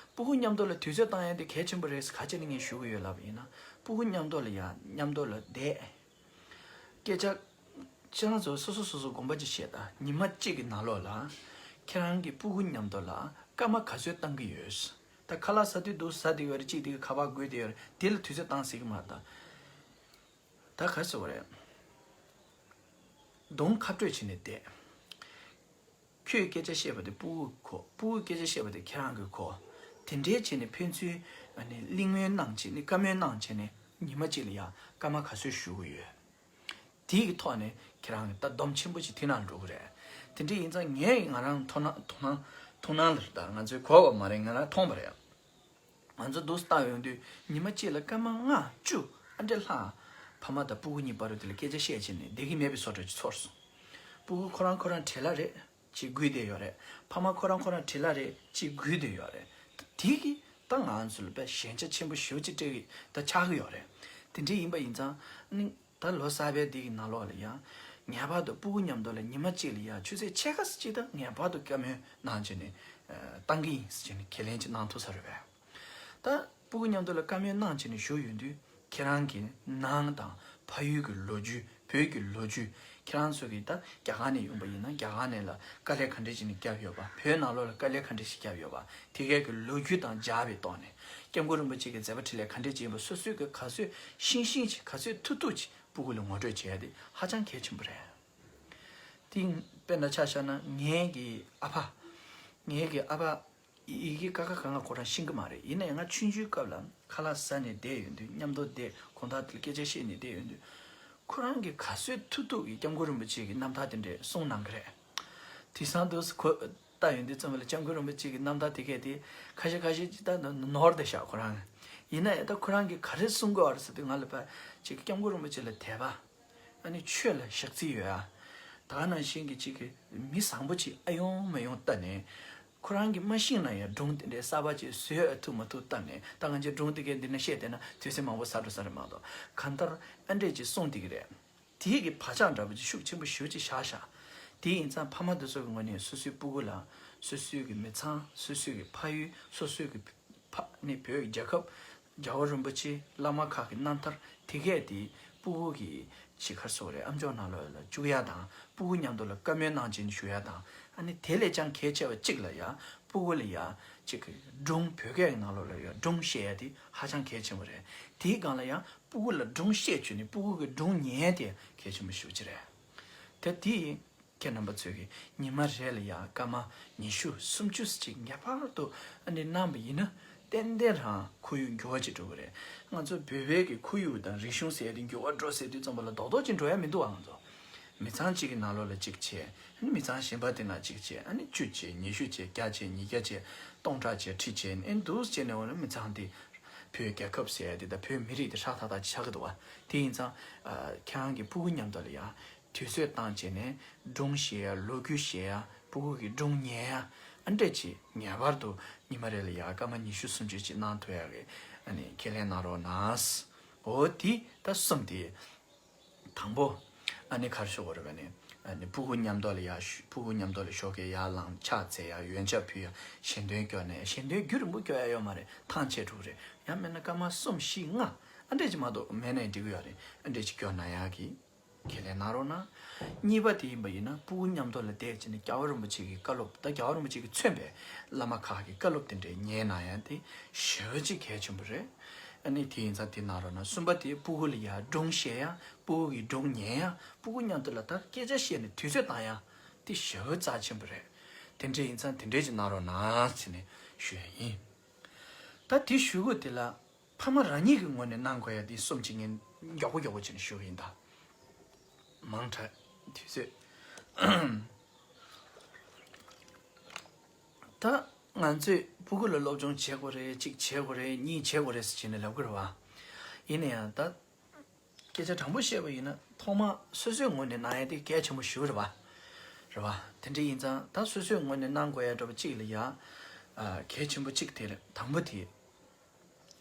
སྤུ་གུ་མཉམ་དུ་ལ་དུས་ཚོད་བཏང་ཡ་དེ་གལ་ཆེན་པོ་རེད་ཟེར་ག་ཅི་ནས་ངས་ཞུ་གི་ཡོད་ལབ་ཡིན་ན། སྤུ་གུ་མཉམ་དུ་ལ་ཡ་མཉམ་དུ་ལ་བསྡད། སྐད་ཆ། ཁྱེད་རང་ཚོ་སོ་སོ་སོ་སོ་དགོངས་པ་ཅིག་བཞེས་དང་། ཉི་མ་གཅིག་གི་ནང་ལོགས་ལ་ཁྱེད་རང་གི་སྤུ་གུ་མཉམ་དུ་ལ་སྐར་མ་ག་ཚོད་བཏང་གི་ཡོད། ད་ཁ་ལག་ཟ་དུས་འདུག་ཟ་བསྡད་ཡོད་རེད། གཅིག་དེ་གི་ཁ་པར་སྒུག་བསྡད་ཡོད་རེད། དེ་ལ་དུས་ཚོད་བཏང་སྲིད་གི་མ་རེད་ད། ད་ག་རེ་ཟེར་བ་རེད། གདོང་ཁ་སྤྲོད་བྱས་ནས་བསྡད། ཁྱོས་སྐད་ཆ་བཤད་པ་དེ་སྤུ་གུ་གོ། སྤུ་གུས་སྐད་ཆ་བཤད་པ་དེ་ཁྱེད་རང་གིས་གོ། དེ་འདྲའི་བྱས་ནས་ཕན་ཚུན་ཨ་ནི་གླེང་མོལ་གནང་བྱས་ནས་བཀའ་མོལ་གནང་བྱས་ནས་ཉི་མ་གཅིག་ལ་ཡ་སྐར་མ་ག་ཚོད་ཞུ་གི་ཡོད། དེའི་གི་ཐོག་ནས་ཁྱེད་རང་གི་ད་སྡོམ་ཆེན་པོ་ཅིག་དེ་ནང་འགྲོ་གི་རེད། དེ་འདྲ་ཡིན་ཙང་ངས་ང་རང་མཐོང་སྣང་མཐོང་སྣང་མཐོང་སྣང་ལ་ད་ང་ཚོས་གོ་བ་མ་རེད། ང་རང་མཐོང་བ་རེད། ང་ཚོ་འདུག་སེ་བལྟ་ཡོང་དུས་ཉི་མ་གཅིག་ལ་སྐར་མ་ལྔ་བཅུ་ཨ་འདྲ་ལྷག་ཕ་མ་དང་སྤུ་གུ་གཉིས་བར་དུ་དེ་ལ་སྐད་ཆ་བཤད་བྱས་ནས་བསྡད་ཀྱི་མེད་པའི་བཟོ་འདྲ་ཅིག་ཚོར་སོང་། སྤུ་གུ་ཁོ་རང་ཁོ་རང་བྲེལ་བ་རེད། ཅིག་སྒུག་བསྡད་ཡོད་རེད། ཕ་མ་ཁོ་རང་ཁོ་རང་བྲེལ་བ་རེད། ཅིག་སྒུག་བསྡད་ཡོད་རེད། དེ་གིས་ད་ང་ཚོ་ལ་དཔེ་ཞན་ཆ་ཆེན་པོ་ཞེ་པོ་ཅིག་སྤྲད་ཀྱི་ད་ཆགས་ཀྱི་ཡོད་རེད། དེ་འདྲ་ཡིན་པ་ཡིན་ཙང་ནི། ད་ལོ་གསར་པའི་འདི་གི་ནང་ལོགས་ལ་ཡང་ངེས་པར་དུ་སྤུ་གུ་མཉམ་དུ་ལ་ཉི་མ་གཅིག་ལ་ཡང་ཆུ་ཚོད་ཕྱེད་ཀ་ཙམ་ཅིག་ད་ངེས་པར་དུ་བཀའ་མོལ་གནང་བྱས་ནས་ཨ་བཏང་གི་ཡིན་ཟེར་བྱས་ནས་ཁས་ལེན་ཅིག་གནང་ཐུབ་ས་རེད་པས། ད་སྤུ་གུ་མཉམ་དུ་ལ་བཀའ་མོལ་གནང་བྱས་ནས་བཞུགས་ཡོང་དུས་ཁྱེད་རང་གི་ནང་དང་ཕ་ཡུལ་གྱི་ལོ་རྒྱུས། བོད་ཀྱི་ལོ་རྒྱུས། ཁྱེད་རང་ཚོ་གིས་ད་རྒྱ་གར་ནས་ཡོང་པ་ཡིན་ན་རྒྱ་གར་ནས་ལ་དཀའ་ལས་ག་འདྲས་ཅིག་ནས་བརྒྱབ་ཡོད་པ། བོད་ནང་ལོགས་ལ་དཀའ་ལས་ག་འདྲས་ཤིག་བརྒྱབ་ཡོད་པ། དེ་གས་ཀྱི་ལོ་རྒྱུས་དང་སྦྱར་བའི་ཐོག་ནས་སྐྱབས་མགོན་རིན་པོ་ཆེ་གི་མཛད་པ་འཕྲིན་ལས་ག་འདྲས་ཅིག་ཡིན་པ་སོ་སོས་གི་ག་ཚོད་ཤེས་ཤེས་ཅིག་ག་ཚོད་ཐུབ་ཐུབ་ཅིག་སྤུ་གུ་ལ་ངོ་སྤྲོད་བྱེད་ཡ་དེ་ཧ་ཅང་གལ་ཆེན་པོ་རེད། དེ་དཔེར་ན་ཆ་བཞག་ན་ངའི་གི་ཨ་ཕ། ངའི་གི་ཨ་ཕ་ཡི་གེ་ཀ་ཁ་ག་ང་ཁོ་རང་ཤེས་གི་མ་རེད། ཡིན་ན་ཡང་ང་ཆུང་ཆུང་སྐབས་ལ་ཁ་ལག་ཟ་ནས་བསྡད་ཡོང་དུས། མཉམ་དུ་བསྡད། དགོང་དག་དེར་སྐད་ཆ་བཤད་ནས་བསྡད་ཡོང་དུས། ཁོ་རང་གིས་ག་ཚོད་ཐུབ་ཐུབ་ཀྱིས་སྐྱབས་མགོན་རིན་པོ་ཆེ་གི་རྣམ་ཐར་དེ་འདྲས་གསུངས་གནང་གི་རེད། དེང་སང་དུས་སུ་ཁོ་ལྟ་ཡོང་དུས་ཙམ་པ་ལ་སྐྱབས་མགོན་རིན་པོ་ཆེ་གི་རྣམ་ཐར་དེ་གས་དེ་ཁ་ཤས་ཁ་ཤས་ཅིག་ད་ནོར་བསྡད་ཤག་ཁོ་རང་། ཡིན་ན་ཡང་ད་ཁོ་རང་གིས་ག་རེ་གསུང་གི་ཡོད་རེད་ཟེར་དུས། ང་ལ་ཕར་ཅིག་སྐྱབས་མགོན་རིན་པོ་ཆེ་ལ་དད་པ། ཨ་ནི་ཆོས་ལ་ཞག་རྩི་ཡོད་ཨ། ད་ག་ནང་བཞིན་གྱི་ཅིག་གི་མི་བཟང་པོ་ཅིག་ཨ་ཡོང་མ་ཡོང་ལྟ་ནས། ཁོ་རང་གིས་མ་ཤེས་ན་ཡང་སྒྲུང་དེ་འདྲའི་གསར་པ་ཅིག་བཟོས་ཨ་ཐུབ་མ་ཐུབ་ལྟ་ནས། ད་ང་ཚོས་སྒྲུང་དེ་གའི་འདི་ན་བཤད་བསྡད་ན་དུས་ཚོད་མང་པོ་ཟ་འགྲོ་ས་རེད་མ་གཏོགས། གང་ལྟར་ཨ་འདྲས་ཅིག་གསུངས་བསྡད་ཀྱི་རེད། དེའི་གི་བག་ཆགས་འདྲ་པོ་ཅིག་ཤུགས་ཆེན་པོ་ཞེ་པོ་ཅིག་བཞག་བཞག་དེ་ཡིན་ཙང་ཕ་མ་དེ་ཚོ་གི་ངོས་ནས་སོ་སོའི་སྤུ་གུ་ལ་སོ་སོའི་གི་མི་ཚང་། སོ་སོའི་གི་ཕ་ཡུལ། སོ་སོའི་གི་ཕ་ནི་བོད་རྒྱལ་ཁབ། རྒྱལ་བ་རིན་པོ་ཆེ། བླ་མ་ཁག་གི་རྣམ་ཐར་དེ་གས་དེ་སྤུ་གུ་གི་ཅིག་ག་རེ་ཟེར་དགོས་རེད། ཨམ་ཅོག་ནང་ལོགས་ལ་བཅུག་ཡ་དང་། སྤུ་གུ་མཉམ་དུ་ལ་བཀའ་མོལ་གནང་བྱས་ནས་ཞུ་ཡ་དང་། ཨ་ནི་དེ་ལས་ཀྱང་གལ་ཆེ་བ་གཅིག་ལ་ཡ། སྤུ་གུ་ལ་ཡ་ཅིག་གི་སྒྲུང་། བོད་སྐད་ཀྱི་ནང་ལོགས་ལ་ཡ་སྒྲུང་བཤད་ཡ་དེ་ཧ་ཅང་གལ་ཆེན་པོ་རེད། དེའི་སྒང་ལ་ཡ་སྤུ་གུ་ལ་སྒྲུང་བཤད་བྱས་ནས་སྤུ་གུ་གི་སྒྲུང་ཉན་ཡ་དེ་གལ་ཆེན་པོ་ཞེ་པོ་ཅིག་རེད། དེ་དེ་ཁྱེད་རྣམ་པ་ཚོས་ཀྱིས་ཉི་མ་རེ་ལ་ཡ་སྐར་མ་ཉི་ཤུ་སུམ་ཅུ་ཅིག་ངེས་པར་དུ་ཨ་ནི་གནང་བ་ཡིན་ན། ཏན་ཏན་རང་ཁོར་ཡུག་འགྱུར་བ་ཅིག་འགྲོ་གི་རེད། ང་ཚོ་བོད་པའི་གི་ཁོར་ཡུག་དང་རིག་གཞུང་ཟེར་ཡ་དེ་འགྱུར་བ་འགྲོ་ཟེར་དུས་ཙམ་པ་ལ་རྡོག་རྡོག་ཅིག་འགྲོ་ཡ་མི་འདུག་ཨ། ང་ཚོ་མི་ཚང་གཅིག་གི་ནང་ལོགས་ལ་གཅིག་བྱས། ཨ་ནི་མི་ཚང་གཞན་པ་དེ་ན་གཅིག་བྱས། ཨ་ནི་བཅུ་བྱས། ཉི་ཤུ་བྱས། བརྒྱ་བྱས། ཉིས་བརྒྱ་བྱས། སྟོང་ཕྲག་བྱས། ཁྲི་བྱས། ཨ་ནི་འདུག་སེ་བྱས་ནས་འོ་ན་མི་ཚང་དེ་བོད་རྒྱལ་ཁབ་ཟེར་ཡ་དེ་དང་བོད་མི་རིགས་དེ་ཧྲག་ཐག་ཐག་ཆགས་ཀྱི་འདུག་བ། དེ་ཡིན་ཙང་ཨ་ཁྱེད་རང་གི་སྤུ་གུ་མཉམ་དུ་ལ་ཡ་དུས་ཚོད་བཏང་བྱས་ནས་སྒྲུང་བཤད་ཡ། ལོ་རྒྱུས་བཤད་ཡ། སྤུ་གུ་གི་སྒྲུང་ཉན་ཡ། ཨ་འདྲས་ཅིག་ངེས་པར་དུ་ཉི་མ་རེ་ལ་ཡ་སྐར་མ་ཉི་ཤུ་སུམ་ཅུ་ཅིག་གནང་ཐུབ་ཡ་གི་ཨ་ནི་ཁས་ལེན་གནང་རོགས་གནང་། འོ་དེ་ད་གསུམ་དེ། དང་པོ་ཨ་ནི་ག་རེ་ཞུ་དགོས་རེད་པ་ནི། ཨ་ནི་ཕྲུ་གུ་མཉམ་དུ་ལ་ཡ་ཕྲུ་གུ་མཉམ་དུ་ལ་ཞོགས་ཀས་ཡར་ལངས་ཕྱག་འཚལ་ཡ་ཡོན་ཆབ་ཕུལ་ཡ་ཞལ་འདོན་སྐྱོར་ནས་ཞལ་འདོན་རྒྱུན་རིང་པོ་སྐྱོར་ཡ་ཡོད་མ་རེད། ཐང་ཆད་འགྲོ་གི་རེད། ཡང་མིན་ན་སྐར་མ་གསུམ་བཞི་ལྔ་ཨ་འདྲས་ཅིག་མ་གཏོགས་མེད་ན་འགྲིག་གི་ཡོད་རེད། ཨ་འདྲས་ཅིག་སྐྱོར་གནང་ཡ་གི་ཁས་ལེན་གནང་རོགས་གནང་། གཉིས་པ་དེ་ཡིན་པ་ཡིན་ན་ཕྲུ་གུ་མཉམ་དུ་ལ་བསྡད་བྱས་ནས་རྒྱལ་བ་རིན་པོ་ཆེ་གི་བཀའ་སློབ་ད་རྒྱལ་བ་རིན་པོ་ཆེ་གིས་མཚོན་པའི་བླ་མ་ཁག་གི་བཀའ་སློབ་དེ་འདྲའི་ཉན་གནང་ཡ་དེ་ཞེ་པོ་ཅིག་གལ་ཆེན་པོ་རེད། ཨ་ནི་དེ་ཡིན་ཙང་དེ་གནང་རོགས་གནང་། གསུམ་པ་དེ་ཕྲུ་གུ་ལ་ཡ་སྒྲུང་བཤད་ཡ་ཕྲུ་གུ་གི་སྒྲུང་ཉན་ཡ་ཕྲུ་གུ་མཉམ་དུ་ལ་ད་སྐད་ཆ་བཤད་ནས་དུས་ཚོད་བཏང་ཡ་དེ་ཞེ་པོ་རྩ་ཆེན་པོ་རེད། དེ་འདྲ་ཡིན་ཙང་དེ་འདྲ་ཅིག་གནང་རོགས་གནང་ཟེར་ནས་ཞུ་ཡ་ཡིན། ད་དེ་ཞུ་དགོས་དེ་ལ་ཕ་མ་རང་ཉིད་ཀྱི་ངོས་ནས་གནང་དགོས་ཡ་དེ་གསུམ་ཅིག་ངས་མགྱོགས་པོ་མགྱོགས་པོ་བྱས་ནས་ཞུ་གི་ཡིན་ད། མང་དྲགས་དུས་ཚོད། ད་ང་ཚོས་ཕྲུ་གུ་ལ་སློབ་སྦྱོང་བྱེད་དགོས་རེད། གཅིག་བྱེད་དགོས་རེད། གཉིས་བྱེད་དགོས་རེད་ཟེར་བྱས་ནས་ལབ་གི་རེད་བ། ཡིན་ན་ཡང་ད་སྐད་ཆ་དྲང་པོ་བཤད་པ་ཡིན་ན་ཐོག་མ་སོ་སོའི་ངོས་ནས་གནང་ཡ་དེ་གལ་ཆེན་པོ་ཞེ་པོ་རེད་བ། རེད་བ། དེ་འདྲ་ཡིན་ཙང་ད་སོ་སོའི་ངོས་ནས་གནང་དགོས་ཡ་འདྲ་པོ་གཅིག་ལ་ཡ། ཨ། གལ་ཆེན་པོ་གཅིག་དེ་རེད། དང་པོ་དེ།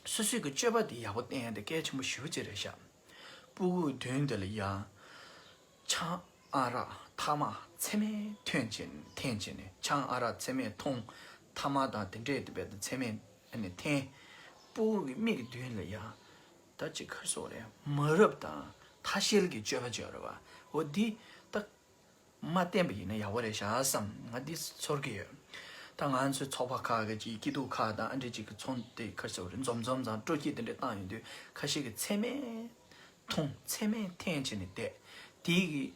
སོ་སོའི་གི་སྤྱོད་པ་དེ་ཡག་པོ་བསྟེན་ཡ་དེ་གལ་ཆེན་པོ་ཞེ་པོ་ཅིག་རེད་ཤག་ཕྲུ་གུའི་མདུན་དེ་ལ་ཡ། ཆང་ཨ་རག་ཐ་མག་ཚད་མེད་འཐེན་བྱས་འཐེན་བྱས་ནས་ཆང་ཨ་རག་ཚད་མེད་འཐུང་། ཐ་མག་དང་དེ་འདྲས་དེ་བས་ཚད་མེད་ཨ་ནི་འཐེན། ཕྲུ་གུ་གི་མིག་གི་མདུན་ལ་ཡ། ད་ཅིག་ཁར་སོགས་རེད། མ་རབས་དང་ཐ་ཤལ་གྱི་སྤྱོད་པ་ཅིག་ཡོད་རེད་བ། འོ་འདི་ད་མ་བསྟེན་པ་ཡིན་ན་ཡག་པོ་རེད་ཤག་བསམ། ང་འདི་ཚོར་གྱི་ཡོད། ད་ང་ཚོའི་ཚོགས་པ་ཁག་གི་ཅིག་སྐྱིད་སྡུག་ཁག་དང་ཨ་འདྲས་ཅིག་གི་ཚོང་དེ་ཁར་སོགས་རེད། འཛོམས་འཛོམས་དང་སྤྲོ་སྐྱིད་དེ་འདྲས་བཏང་ཡོང་དུས་ཁ་ཤས་ཀྱིས་ཚད་མེད་འཐུང་ཚད་མེད་འཐེན་བྱས་ནས་བསྡད། དེའི་གི་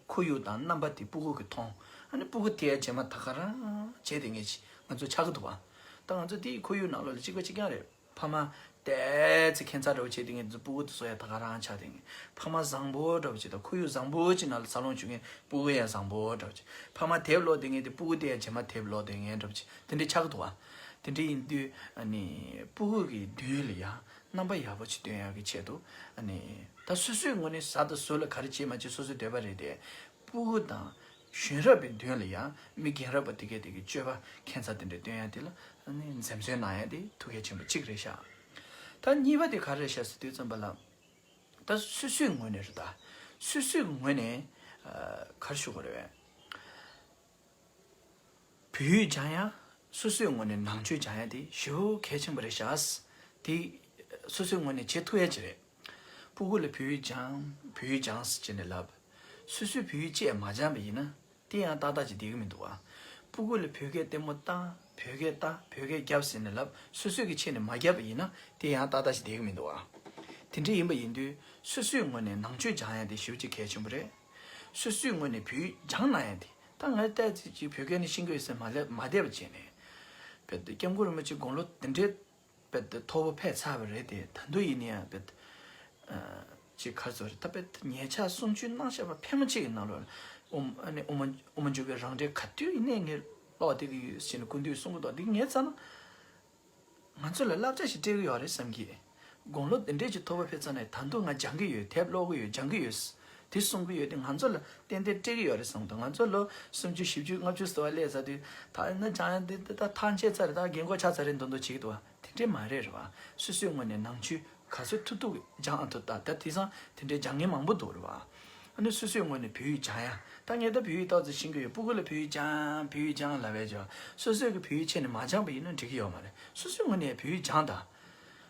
ཁོར་ཡུག་དང་རྣམ་པ་དེ་ཕྲུ་གུ་གིས་མཐོང་། ཨ་ནི་ཕྲུ་གུ་དེ་རྗེས་མ་ད་ག་རང་བྱས་ཏེ་ངས་ཅི་ང་ཚོ་ཆགས་ཀྱི་འདུག་བ། ད་ང་ཚོ་དེའི་ཁོར་ཡུག་ནང་ལོགས་ལ་གཅིག་པ་གཅིག་རྐྱང་རེད། ཕ་མ་ཏོག་ཙམ་ཁྱད་མཚར་འདྲ་བོ་བྱས་ཏེ་ངས་ཚོ་ཕྲུ་གུ་དེ་ཚོ་ཡ་ད་ག་རང་ཆགས་ཏེ་ངས་ཕ་མ་བཟང་པོ་འདྲ་བོ་བྱས་དང་ཁོར་ཡུག་བཟང་པོ་ཅིག་ནང་ལ་འཚར་ལོངས་བྱུང་ངས་ཕྲུ་གུ་ཡ་བཟང་པོ་འདྲ་བོ་བྱས། ཕ་མ་དེབ་ཀློག་བསྡད་མཁན་དེ་ཕྲུ་གུ་དེ་ཡ་རྗེས་མ་དེབ་ཀློག་བསྡད་མཁན་འདྲ་བོ་བྱས། དེ་འདྲ་ཆགས་ཀྱི་འདུག་བ། དེ་འདྲ་ཡིན་དུས་ཨ་ནི་ཕྲུ་གུ་གི་མདུན་ལ་ཡ་རྣམ་པ་ཡག་པོ་ཅིག་སྟོན་ཡག་གི་ཆེད་དུ་ཨ་ནི་ད་སོ་སོའི་ངོས་ནས་གཟའ་དང་ཟུར་ལ་ག་རེ་བྱེད་མ་བྱེད་སོ་སོའི་འདོད་པ་རེད་དེ། ཕྲུ་གུ་དང་གཞོན་རབས་པའི་མདུན་ལ་ཡང་མི་རྒན་རབས་པ་དེ་གས་དེ་གི་སྤྱོད་པ་ཁྱད་མཚར་དེ་འདྲ་སྟོན་ཡ་དེ་ལ་ཨ་ནི་འཛེམ་ཟོན་གནང་ཡ་དེ་ཐུགས་གལ་ཆེན་པོ་གཅིག་རེད་ཤག་ད་གཉིས་པ་དེ་ག་རེ་རེད་ཤག་ཟེར་དུས་ཙམ་པ་ལ། ད་སོ་སོའི་ངོས་ནས་རེད་ད། སོ་སོའི་ངོས་ནས་ཨ་ག་རེ་ཞུ་དགོས་རེད་བས། བོད་ཡིག་སྦྱང་ཡ། སོ་སོའི་ངོས་ནས་ནང་ཆོས་སྦྱང་ཡ་དེ་ཞེ་པོ་གལ་ཆེན་པོ་རེད་ཤག་དེ་སོ་སོའི་ངོས་ནས་བྱེད་ཐུབ་ཡ་ཅིག་རེད། ཕྲུ་གུ་ལ་བོད་ཡིག་སྦྱང་། བོད་ཡིག་སྦྱང་ཟེར་བྱས་ནས་ལབ། སོ་སོས་བོད་ཡིག་གཅིག་ཡང་མ་སྦྱངས་པ་ཡིན་ན་དེ་ཡང་ཏག་ཏག་ཅིག་བསྡད་ཀྱི་མི་འདུག་བ། ཕྲུ་གུ་ལ་བོད་སྐད་ལྟད་མོ་ལྟ། བོད་སྐད་ལྟ། བོད་སྐད་རྒྱབ་ཟེར་ནས་ལབ། སོ་སོས་ཀྱི་ཆེད་ནས་མ་རྒྱབ་པ་ཡིན་ན་དེ་ཡང་ཏག་ཏག་ཅིག་བསྡད་ཀྱི་མི་འདུག་བ། དེ་འདྲ་ཡིན་པ་ཡིན་དུས་སོ་སོའི་ངོས་ནས་ནང་ཆོས་སྦྱང་ཡ་དེ་ཞེ་པོ་ཅིག་གལ་ཆེན་པོ་རེད། སོ་སོའི་ངོས་ནས་བོད་ཡིག་སྦྱང་གནང་ཡ་དེ། ད་ང་ཏོག་ཙམ་ཅིག་བོད་སྐད་ནི་ཤེས་ཀྱི་ཡོད་ཟེར་མ་ལབ་མ་བསྡད་པ་བྱས་ནས། བོད་དུ་སྐྱབས་མགོན་རིན་པོ་ཆེ་དགུང་ལོ་དེ་འདྲའི་བོད་དུ་མཐོ་པོ་ཕེབས་ཚར་བ་རེད་དེ། ད་དུང་ཡིན་ན་ཡང་བོད་ཅིག་ག་རེ་ཟེར་རེད། ད་བོད་ཉེ་ཆར་གསུང་ཆོས་གནང་བཞག་པ་ཕལ་མོ་ཆེ་གི་ནང་ལོགས་ཨོཾ་ཨ་ནི་ཨོཾ་ཨོཾ་མ་ཨ་མཆོག་གི་རང་འགྲེལ་ག་དུས་ཡིན་ནའི་ངས་ཀློག་བསྡད་ཀྱི་ཡོད་ཟེར་ནས་སྐུ་མདུན་གསུང་གི་འདུག་འདི་ངས་བསམ་ན། ང་ཚོ་ལ་བསླབ་བྱ་ཞིག་སྤྲད་ཀྱི་ཡོད་རེད་བསམ་གྱི། དགུང་ལོ་འདི་འདྲས་ཀྱི་མཐོ་པོ་ཕེབས་ཚར་ནས་ད་དུང་ང་སྦྱང་གི་ཡོད། དེབ་ཀློག་གི་ཡོད། སྦྱང་གི་ཡོད། དེ་གསུང་གི་ཡོད་དེ་ང་ཚོ་ལ་ཏན་ཏན་སྤྲད་ཀྱི་ཡོད་རེད་བསམ་གི་འདུག་ང་ཚོ་ལོ་སུམ་ཅུ་བཞི་བཅུ་ལྔ་བཅུ་ཟེར་བ་སླེབས་ཚར་དུས་ད་ཡིན་ན་སྦྱང་ཡ་འདི་ད་ཐང་ཆད་ཚར་རེད། ད་རྒན་གོག་ཆགས་ཚར་རེད་མདོག་མདོག་བྱེད་ཀྱི་འདུག་བ། དེ་འདྲས་མ་རེད་རེད་བ། སོ་སོའི་ངོས་ནས་ནང་ཆོས་ག་ཚོད་ཐུབ་ཐུབ་སྦྱང་ཨ་ཐུབ། ད་ད་དེང་སང་དེ་འདྲས་སྦྱང་མཁན་མང་པོ་འདུག་རེད་བ། ཨ་ནི་སོ་སོའི་ངོས་ནས་བོད་ཡིག་སྦྱང་ཡ། ད་ངས་ད་བོད་ཡིག་ཏོག་ཙམ་ཤེས་ཀྱི་ཡོད། ཕྲུ་གུ་ལ་བོད་ཡིག་སྦྱང་བོད་ཡིག་སྦྱང་ལབ་པས་ཀྱང་སོ་སོས་ཀྱི་བོད་ཡིག་ཆེད་ནས་མ་སྦྱངས་པ་ཡིན་ན་འགྲིག་གི་ཡོད་མ་རེད། སོ་སོའི་ངོས་ནས་ཡང་བོད་ཡིག་སྦྱངས་དང་།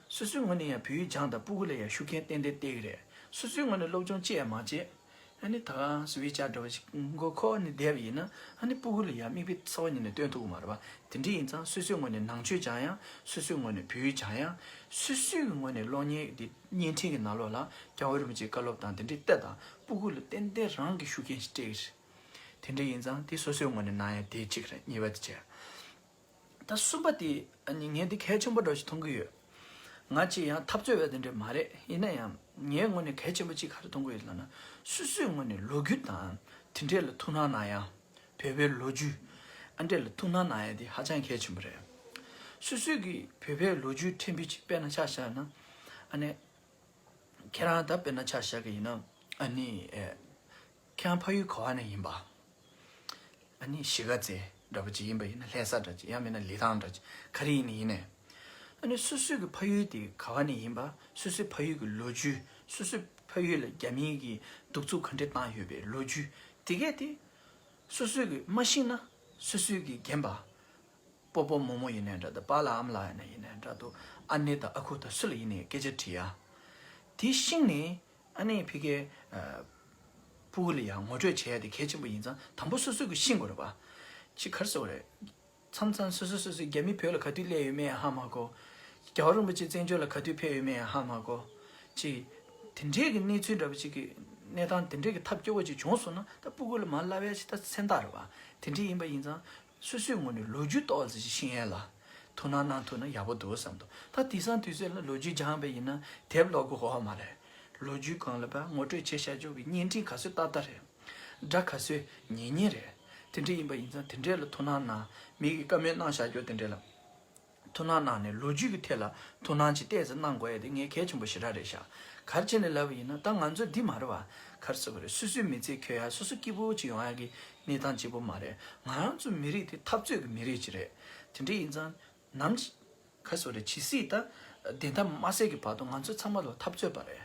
སོ་སོའི་ངོས་ནས་ཡང་བོད་ཡིག་སྦྱངས་དང་ཕྲུ་གུ་ལ་ཡང་ཤུགས་རྐྱེན་ཏན་ཏན་སྟེར་གི་རེད། སོ་སོའི་ངོས་ནས་སློབ་སྦྱོང་ཅི་ཡང་མ་བྱས། ཨ་ནི་ད་ག་སུ་བི་ཅག་འདྲ་བོ་ཞིག་མགོ་འཁོར་ནས་བསྡད་པ་ཡིན་ན་ཨ་ནི་ཕྲུ་གུ་ལ་ཡང་མིག་དཔེ་གསར་པ་ཉིད་ནས་སྟོན་ཐུབ་ཀྱི་མ་རེད་པ། དེ་འདྲ་ཡིན་ཙང་སོ་སོའི་ངོས་ནས་ནང་ཆོས་སྦྱང་ཡ། སོ་སོའི་ངོས་ནས་བོད་ཡིག་སྦྱང་ཡ། སོ་སོའི་ངོས་ནས་གློག་བརྙན་འདི་བརྙན་འཕྲིན་གྱི་ནང་ལོགས་ལ་རྒྱལ་བ་རིན་པོ་ཆེའི་བཀའ་སློབ་དང་དེ་འདྲའི་ལྟ་དང་ཕྲུ་གུ་ལ་ཏན་ཏན་རང་གི་ཤུགས་རྐྱེན་ཞིག་སྤྲད་ཀྱི་རེད། དེ་འདྲ་ཡིན་ཙང་དེ་སོ་སོའི་ངོས་ནས་གནང་ཡ་དེ་གཅིག་རེད། གཉིས་པ་དེ་བྱས། ད་གསུམ་པ་དེ་ཨ་ནི་ངས་འདི་གལ་ཆེན་པོ་འདྲ་ཞིག་མཐོང་གི་ཡོད། ང་ཅིག་ཡང་འཐབ་རྩོད་པ་དེ་འདྲ་མ་རེད། ཡིན་ན་ཡང་ངའི་ངོས་ནས་གལ་ཆེན་པོ་གཅིག་ག་རེ་མཐོང་གི་ཡོད་ལབ་ན། སོ་སོའི་ངོས་ནས་ལོ་རྒྱུས་དང་དེ་འདྲས་ལ་ཐུགས་སྣང་གནང་ཡ། བོད་པའི་ལོ་རྒྱུས་ཨ་འདྲས་ལ་ཐུགས་སྣང་གནང་ཡ་དེ་ཧ་ཅང་གལ་ཆེན་པོ་རེད། སོ་སོའི་གི་བོད་པའི་ལོ་རྒྱུས་ཕྲན་བུ་ཅིག་དཔེར་ན་ཆ་བཞག་ན། ཨ་ནི། ཁྱེད་རང་ད་དཔེར་ན་ཆ་བཞག་གི་ཡིན་ན། ཨ་ནི། ཨེ། ཁྱེད་རང་ཕ་ཡུལ་ག་བ་ནས་ཡིན་པ། ཨ་ནི་གཞིས་ཀ་རྩེ་འདྲ་པོ་ཅིག་ཡིན་པ་ཡིན་ན་ལྷ་ས་འདྲ་ཅིག་ཡང་མིན་ན་ལི་ཐང་འདྲ་ཅིག་ག་རེ་ཡིན་ན་ཡིན་ནས། ཨ་ནི་སོ་སོའི་གི་ཕ་ཡུལ་དེ་ག་བ་ནས་ཡིན་པ། སོ་སོའི་ཕ་ཡུལ་གི་ལོ་རྒྱུས། སོ་སོའི་ཕ་ཡུལ་ལ་རྒྱ་མིའི་གི་གདུག་རྩུབ་ག་འདྲས་བཏང་ཡོད་པའི་ལོ་རྒྱུས། དེ་གས་དེ་སོ་སོས་གི་མ་ཤེས་ན་སོ་སོས་གི་རྒན་པ། སྤོ་སྤོ་མོ་མོ་ཡིན་ནའི་འདྲ་འདུག་པཱ་ལགས་ཨ་མ་ལགས་ཡིན་ན་ཡིན་ནའི་འདྲ་འདུག་ཨ་ནེ་དང་ཨ་ཁུ་དང་སུ་ལ་ཡིན་ནའི་སྐད་ཆ་དྲིས་ཡ། དེ་ཤེས་ནས་ཨ་ནེ་ཕ་གིའི་ཨ་སྤུ་གུ་ལ་ཡང་ངོ་སྤྲོད་བྱེད་ཡ་དེ་གལ་ཆེན་པོ་ཡིན་ཙང་དང་པོ་སོ་སོས་གི་ཤེས་དགོས་རེད་པ། ཅིག་ག་རེ་ཟེར་དགོས་རེད། མཚམས་མཚམས་སོ་སོ་སོ་སོས་རྒྱ་མི་བོད་ལ་ག་དུས་སླེབས་ཡོད་མེད་ཧ་མ་གོ། རྒྱལ་བ་རིན་པོ་ཆེ་བཙན་བྱོལ་ལ་ག་དུས་ཕེབས་ཡོད་མེད་ཧ་མ་གོ། ཅིག་དེ་འདྲའི་གི་གནས་ཚུལ་འདྲ་པོ་ཅིག་གི་གནས་སྟངས་དེ་འདྲའི་གི་ཐབས་སྐྱོ་བོ་ཅིག་བྱུང་སོང་ན་ད་སྤུ་གུ་ལ་མར་བསླབ་ཡ་ཅིག་ད་སེམས་ཐག་རེད་པ། དེ་འདྲ་ཡིན་པ་ཡིན་ཙང་སོ་སོའི་ངོས་ནས་ལོ་རྒྱུས་ཏོག་ཙམ་ཅིག་ཤེས་ཡ་ལ་ཐུགས་སྣང་གནང་ཐུབ་ན་ཡག་པོ་འདུག་བསམ་འདུག་ད་དེང་སང་དུས་ཚོད་ལ་ལོ་རྒྱུས་སྦྱངས་པ་ཡིན་ན་དེབ་ཀློག་དགོས་ཡོད་མ་རེད། ལོ་རྒྱུས་སྒང་ལ་ཕར་ངོ་སྤྲོད་བྱས་བཞག་རྒྱུ་གི་བརྙན་འཕྲིན་ག་ཚོད་ཏག་ཏག་རེད། སྒྲ་ག་ཚོད་ཉན་ཉན་རེད། དེ་འདྲ་ཡིན་པ་ཡིན་ཙང་དེ་འདྲས་ལ་ཐུགས་སྣང་གནང་། མི་གིས་བཀའ་མོལ་གནང་བཞག་རྒྱུ་དེ་འདྲས་ལ་ཐུགས་སྣང་གནང་ནས་ལོ་རྒྱུས་ཀྱི་ཐད་ལ་ཐུགས་སྣང་ཅིག་ཏོག་ཙམ་གནང་དགོས་ཡ་དེ་ངས་གལ་ཆེན་པོ་ཞེ་དྲག་རེད་ཤག་ག་རེ་བྱས་ནས་ལབ་པ་ཡིན་ན་ད་ང་ཚོ་འདི་མ་རེད་པ། ག་རེ་ཟེར་དགོས་རེད། སོ་སོའི་མི་ཚེ་འཁྱོལ་ཡ། སོ་སོ་སྐྱིད་པོ་ཅིག་ཡོང་ཡ་གི་གནས་སྟངས་གཅིག་པོ་མ་རེད། ང་རང་ཚོ་མི་རིགས་དེ་འཐབ་རྩོད་ཀྱི་མི་རིགས་ཅིག་རེད། དེ་འདྲ་ཡིན་ཙང་ནམ་ག་རེ་ཟེར་དགོས་རེད། ཇི་སྲིད་ད་བདེན་མཐའ་མ་གསལ་གྱི་བར་དུ་ང་ཚོ་ཚང་མ་ལོ་འཐབ་རྩོད་པ་རེད།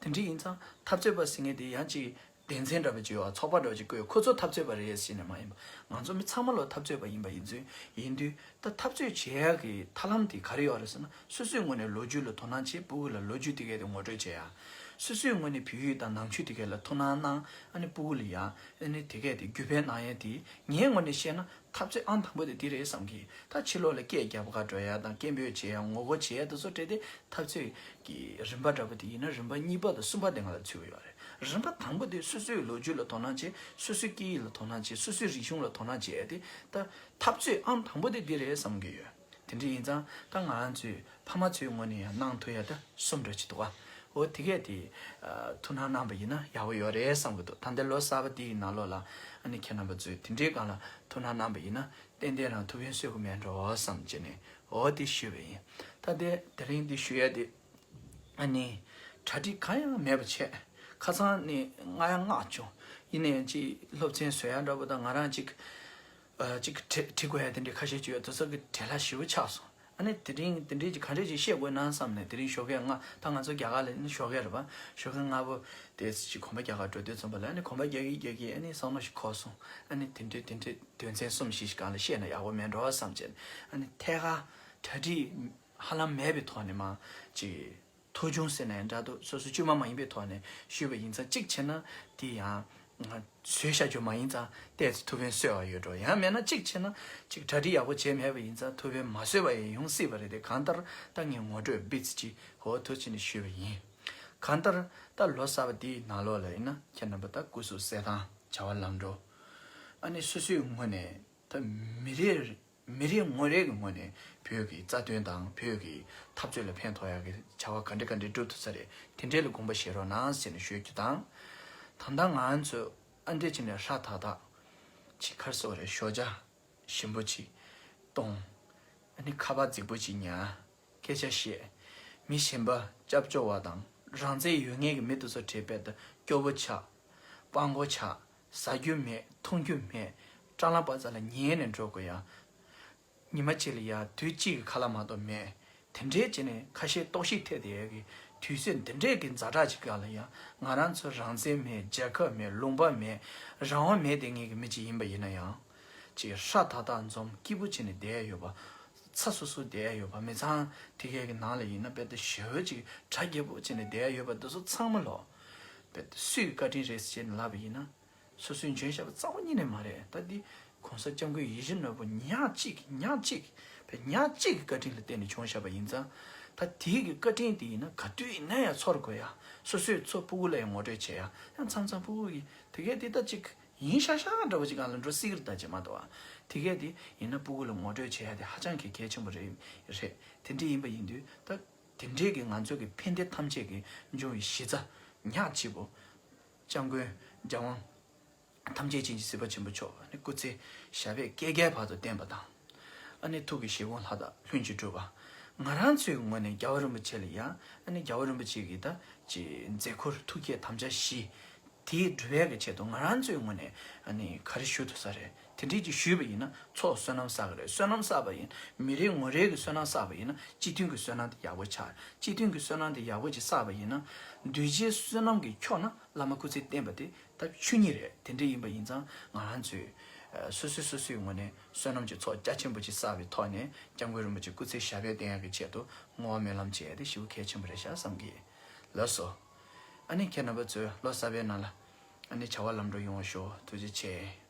དེ་འདྲ་ཡིན་ཙང་འཐབ་རྩོད་པ་ཟེར་མཁན་དེ་ཡང་ཅིག་སྡེ་ཚན་འདྲ་པོ་ཅིག་ཡོད། ཚོགས་པ་འདྲ་པོ་ཅིག་བསྐོས། ཁོ་ཚོ་འཐབ་རྩོད་པ་རེད་ཟེར་ནས་མ་ཡིན་པ། ང་ཚོ་མི་ཚང་མ་ལོ་འཐབ་རྩོད་པ་ཡིན་པ་ཡིན་ཚུལ་ཡིན་དུས་ད་འཐབ་རྩོད་བྱེད་ཡག་གི་ཐབས་ལམ་དེ་ག་རེ་ཡོད་རེད་ཟེར་ན་སོ་སོའི་ངོས་ནས་ལོ་རྒྱུས་ལ་དོ་སྣང་བྱེད། སྤུ་གུ་ལ་ལོ་རྒྱུས་དེ་གས་དེ་ངོ་སྤྲོད་བྱེད་ཡ། སོ་སོའི་ངོས་ནས་བོད་ཡིག་དང་ནང་ཆོས་དེ་གས་ལ་ཐུགས་སྣང་གནང་། ཨ་ནི་སྤུ་གུ་ལ་ཡ་ཨ་ནི་དེ་གས་དེ་བརྒྱུད་སྤེལ་གནང་ཡ་དེ་ངའི་ངོས་ནས་བཤད་ན། འཐབ་རྩོད་ཨང་དང་པོ་དེ་འདི་རེད་བསམ་གི། ད་ཕྱི་ལོགས་ལ་སྐད་རྒྱབ་ག་འགྲོ་ཡ་དང་སྐད་འབོད་བྱེད་ཡ་ངོ་རྒོལ་བྱེད་ཡ་དེ་ཚོ་སྤྲད་དེ་འཐབ་རྩོད་ཀྱི་རིམ་པ་འདྲ་པོ་དེ་ཡིན་ན་རིམ་པ་གཉིས་པ་དང་གསུམ་པ་དེ་ང་ལ་ཚུད་ཀྱི་ཡོད་རེད། རིམ་པ་དང་པོ་དེ་སོ་སོའི་ལོ་རྒྱུས་ལ་དོ་སྣང་བྱེད། སོ་སོའི་སྐད་ཡིག་ལ་དོ་སྣང་བྱེད། སོ་སོའི་རིག་གཞུང་ལ་དོ་སྣང་བྱེད་ཡ་དེ་ད་འཐབ་རྩོད་ཨང་དང་པོ་དེ་འདི་རེད་བསམ་གི་ཡོད། དེ་འདྲ་ཡིན་ཙང་ད་ང་རང་ཚོའི་ཕ་མ་ཚོའི་ངོས་ནས་ཡང་གནང་ཐུབ་ཡ་ད་གསུམ་འདྲ་ཅིག་འདུག་ག་འོ་དེ་གས་དེ་ཐུགས་སྣང་གནང་པ་ཡིན་ན་ཡག་པོ་ཡོད་རེད་བསམ་གི་འདུག་ད་ལྟ་ལོ་གསར་པ་འདི་ཡི་ནང་ལོགས་ལ་ཨ་ནི་ཁྱེད་རྣམ་པ་ཚོས་དེ་འདྲའི་སྒང་ལ་ཐུགས་སྣང་གནང་པ་ཡིན་ན་ཏན་ཏན་རང་ཐུགས་ཕན་གསོས་ཀྱི་མེད་འགྲོ་བསམ་བྱས་ནས་འོ་དེ་ཞུས་པ་ཡིན། ད་དེ་དེ་རིང་འདི་ཞུ་ཡ་དེ་ཨ་ནི་གྲ་སྒྲིག་གང་ཡང་མེད་པ་བྱས། ཁ་སང་ནི་ང་ཡང་སྔགས་བྱུང་། ཡིན་ནའི་ཅིག་སློབ་ཚན་བཟོ་ཡ་འདྲ་པོ་དང་ང་རང་ཅིག་ཨ་ཅིག་བྲི་བྲི་དགོས་ཡ་དེ་འདྲའི་ཁ་ཤས་ཅིག་ཡོད། དེ་ཚོ་གི་བྲེལ་བ་ཞེ་པོ་ཆགས་སོང་། ཨ་ནི་དེ་རིང་དེ་འདྲའི་ཅིག་ག་འདྲས་ཅིག་བཤད་དགོས་ན་བསམ་ནས་དེ་རིང་ཞོགས་ཀས་ང་ད་ང་ཚོ་རྒྱ་གར་ལ་ནི་ཞོགས་ཀས་རེད་པ། ཞོགས་ཀས་སྔ་པོ་དེ་ཅིག་གོམ་པ་རྒྱག་གར་འགྲོ་དུས་ཙམ་པ་ལ་ཨ་ནི་གོམ་པ་རྒྱག་གིན་རྒྱག་གིན་ཨ་ནི་བསམ་བློ་ཞིག་འཁོར་སོང་། ཨ་ནི་དེ་འདྲའི་དེ་འདྲའི་དོན་ཚན་གསུམ་བཞི་ཞིག་སྒང་ལ་བཤད་ན་ཡག་པོ་མེད་འགྲོ་བསམ་བྱས་ཨ་ནི་ཐད་ཀར་གྲ་སྒྲིག་ཧ་ལམ་མེད་པའི་ཐོག་ནས་མ་ཅིག་ཐུགས་ཆུང་ཟེར་ནའི་འདྲ་འདུག་སོ་སོ་དཀྱུས་མ་མ་ཡིན་པའི་ཐོག་ནས་ཞུས་པ་ཡིན་ཙང་གཅིག་བྱས་ན་དེ་ཡང་བཟོས་བཞག་རྒྱུ་མ་ཡིན་ཙང་ཏོག་ཙམ་ཐུགས་ཕན་གསོས་པ་ཡོད་འགྲོ། ཡང་མེད་ན་གཅིག་བྱས་ན་ཅིག་གྲ་སྒྲིག་ཡག་པོ་བྱས་མེད་པ་ཡིན་ཙང་ཐུགས་ཕན་མ་གསོས་པ་ཡང་ཡོང་སྲིད་པ་རེད་དེ། གང་ལྟར་ད་ངས་ངོ་སྤྲོད་བིས་ཅིག་འོ་ཐུགས་ཆེ་ནས་ཞུས་པ་ཡིན། གང་ལྟར་ད་ལོ་གསར་པ་འདིའི་ནང་ལོགས་ལ་ཡིན་ན་ཁྱེད་རྣམ་པ་ད་སྐུ་གཟུགས་གསལ་ཐང་བྱ་བ་ལམ་འགྲོ། ཨ་ནི་སོ་སོའི་ངོས་ནས་ད་མི་རེ་མི་རེ་ངོ་རེ་གི་ངོས་ནས་བོད་ཀྱི་རྩ་དོན་དང་བོད་ཀྱི་འཐབ་རྩོད་ལ་ཕན་ཐོགས་ཡག་གི་བྱ་བ་ག་འདྲ་ག་འདྲ་སྒྲུབ་ཐུབ་ས་རེད། དེ་འདྲས་ལ་དགོངས་པ་བཞེས་རོགས་གནང་ཟེར་ནས་ཞུ་རྒྱུ་དང་། ད་ལྟ་ང་ཚོ་ཨ་འདྲས་བྱས་ནས་ཧྲ་ཐག་ཐག་ཅིག་ག་རེ་ཟེར་དགོས་རེད། ཞོགས་ཇ་ཞིམ་པོ་ཅིག་བཏུང་། ཨ་ནི་ཁ་པར་རྫིག་པོ་ཅིག་ཉར། སྐད་ཆ་བཤད། མི་གཞན་པ་སྐྱབས་བཅོལ་བ་དང་རང་བཙན་ཡོད་མཁན་གྱི་མི་དེ་ཚོ་གྲས་དཔེ་ད་སྐྱོ་བོ་ཆགས། སྤྲང་པོ་ཆགས། ཟ་རྒྱུ་མེད། འཐུང་རྒྱུ་མེད། སྐྲ་ལམ་པ་ཚ་ལ་ཉལ་ནས་འགྲོ་དགོས་ཡ། ཉི་མ་གཅིག་ལ་ཡ་དུས་གཅིག་གི་ཁ་ལག་མ་གཏོགས་མེད། དེ་འདྲའི་བྱས་ནས་ཁ་ཤས་ལྟོགས་ཤི་ཐེབས་བསྡད་ཡ་གི་དུས་ཚོད་འདི་འདྲའི་གི་ཛ་དྲག་ཅིག་སྒང་ལ་ཡ་ང་རང་ཚོ་རང་བཙན་མེད། རྒྱལ་ཁབ་མེད། ལུང་པ་མེད། རང་དབང་མེད་བསྡད་མཁན་གྱི་མི་གཅིག་ཡིན་པ་ཡིན་ན་ཡང་། ཅིག་ཧྲ་ཐག་ཐག་འཛོམས་སྐྱིད་པོ་བྱས་ནས་བསྡད་ཡ་ཡོད་པ། ཚ་སུ་སུ་བསྡད་ཡ་ཡོད་པ། མི་ཚང་དེ་གའི་གི་ནང་ལ་ཡིན་ན་དཔེ་ད་ཞེ་པོ་ཅིག་གྲ་རྒྱས་པོ་བྱས་ནས་བསྡད་ཡ་ཡོད་པ་འདི་ཚོ་ཚང་མ་ལོ། དཔེ་ད་སུས་བཀའ་དྲིན་རེད་ཟེར་ནས་ལབ་པ་ཡིན་ན། སོ་སོས་འཇོན་བཞག་པ་རྩ་བ་ཉིད་ནས་མ་རེད། ད་འདི་གོང་ས་སྐྱབས་མགོན་ཡིད་བཞིན་ནོར་བུ་ཉག་གཅིག་གི་ཉག་གཅིག་གི་དཔེ་ཉག་གཅིག་གི་བཀའ་དྲིན་ལ་བརྟེན་ནས་བྱུང་བཞག་པ་ཡིན་ཙང་། ད་དེའི་གི་བཀའ་དྲིན་དེ་ཡིན་ན་ག་དུས་ཡིན་ན་ཡང་ཚོར་དགོས་ཡ། སོ་སོས་ཚོ་སྤུ་གུ་ལ་ཡང་ངོ་སྤྲོད་བྱེད་ཡ། ཡང་མཚམས་མཚམས་སྤུ་གུ་གི་དེ་གས་དེ་ད་ཅིག་ཡིན་ཤག་ཤག་འདྲ་བོ་ཅིག་སྒང་ལ་འགྲོ་སྲིད་ཀྱི་རེད་ད་ཅེས་མ་གཏོགས། དེ་གས་དེ་ཡིན་ན་སྤུ་གུ་ལ་ངོ་སྤྲོད་བྱེད་ཡ་དེ་ཧ་ཅང་གི་གལ་ཆེན་པོ་རེད། རེད། དེ་འདྲ་ཡིན་པ་ཡིན་དུས་ད་དེ་འདྲའི་གི་ང་ཚོ་གི་ཕན་བདེ་ཐམས་ཅད་ཀྱི་འབྱུང་བའི་གཞི་རྩ་ཉག་གཅིག་པོ། སྐྱབས་མགོན་རྒྱལ་དབང་ཐམས་ཅད་མཁྱེན་ཅིང་གཟིགས་པ་ཆེན་པོ་མཆོག་ཨ་ནི་སྐུ་ཚེ་ཞབས་པད་བསྐལ་བརྒྱའི་བར་དུ་བརྟན་པ་དང་། ཨ་ནི་ཐུགས་ཀྱི་བཞེད་དགོངས་ལྷ་དང་ལྷུན་གྱིས་གྲུབ་པ། ང་རང་ཚོའི་ངོས་ནས་རྒྱལ་བ་རིན་པོ་ཆེ་ལ་ཡང་ཨ་ནི་རྒྱལ་བ་རིན་པོ་ཆེ་གི་ད་ཅི་མཛད་ཁུར་ཐུགས་བསྐྱེད་དམ་བཅའ་བཞི། དེའི་སྒྲུབ་པའི་གི་ཆེད་དུ་ང་རང་ཚོའི་ངོས་ནས་ཨ་ནི་ག་རེ་ཞུ་ཐུབ་ས་རེད། དེ་འདྲས་ཀྱི་ཞུས་པ་ཡིན་ན་ཚོགས་བསོད་ནམས་བསགས་གི་རེད། བསོད་ནམས་བསགས་པ་ཡིན་མི་རེ་ངོ་རེ་གི་བསོད་ནམས་བསགས་པ་ཡིན་ན་སྤྱི་མཐུན་གི་བསོད་ནམས་དེ་ཡག་པོ་ཆགས། སྤྱི་མཐུན་གི་བསོད་ནམས་དེ་ཡག་པོ་ཅིག་བསགས་པ་ཡིན་ན་གདུལ་བྱའི་བསོད་ནམས་ཀྱིས་འཁྱོག་ན་བླ་མ་སྐུ་ཚེ་བརྟན་པ་དེ། ད་ཆོས་ཉིད་རེད། དེ་འདྲ་ཡིན་པ་ཡིན་ཙང་ང་རང་ཚོས་ཨ་སོ་སོས་སོ་སོའི་ངོས་ནས་བསོད་ནམས་ཀྱི་ཚོགས་རྒྱ་ཆེན་པོ་ཅིག་བསགས་པའི་ཐོག་ནས་སྐྱབས་མགོན་རིན་པོ་ཆེ་སྐུ་ཚེ་ཞབས་པད་བརྟན་ཡག་གི་ཆེད་དུ་བསྔོ་བ་སྨོན་ལམ་བྱས་ཏེ་ཞེ་པོ་གལ་ཆེན་པོ་རེད་ཤག་བསམ་གི། ལགས་སོ། ཨ་ནི་ཁྱེད་རྣམ་པ་ཚོས་ལོ་གསར་པའི་ནང་ལ་ཨ་ནི་བྱ་བ་ལམ་འགྲོ་ཡོང་བ་ཤོག་ཐུགས་རྗེ་ཆེ།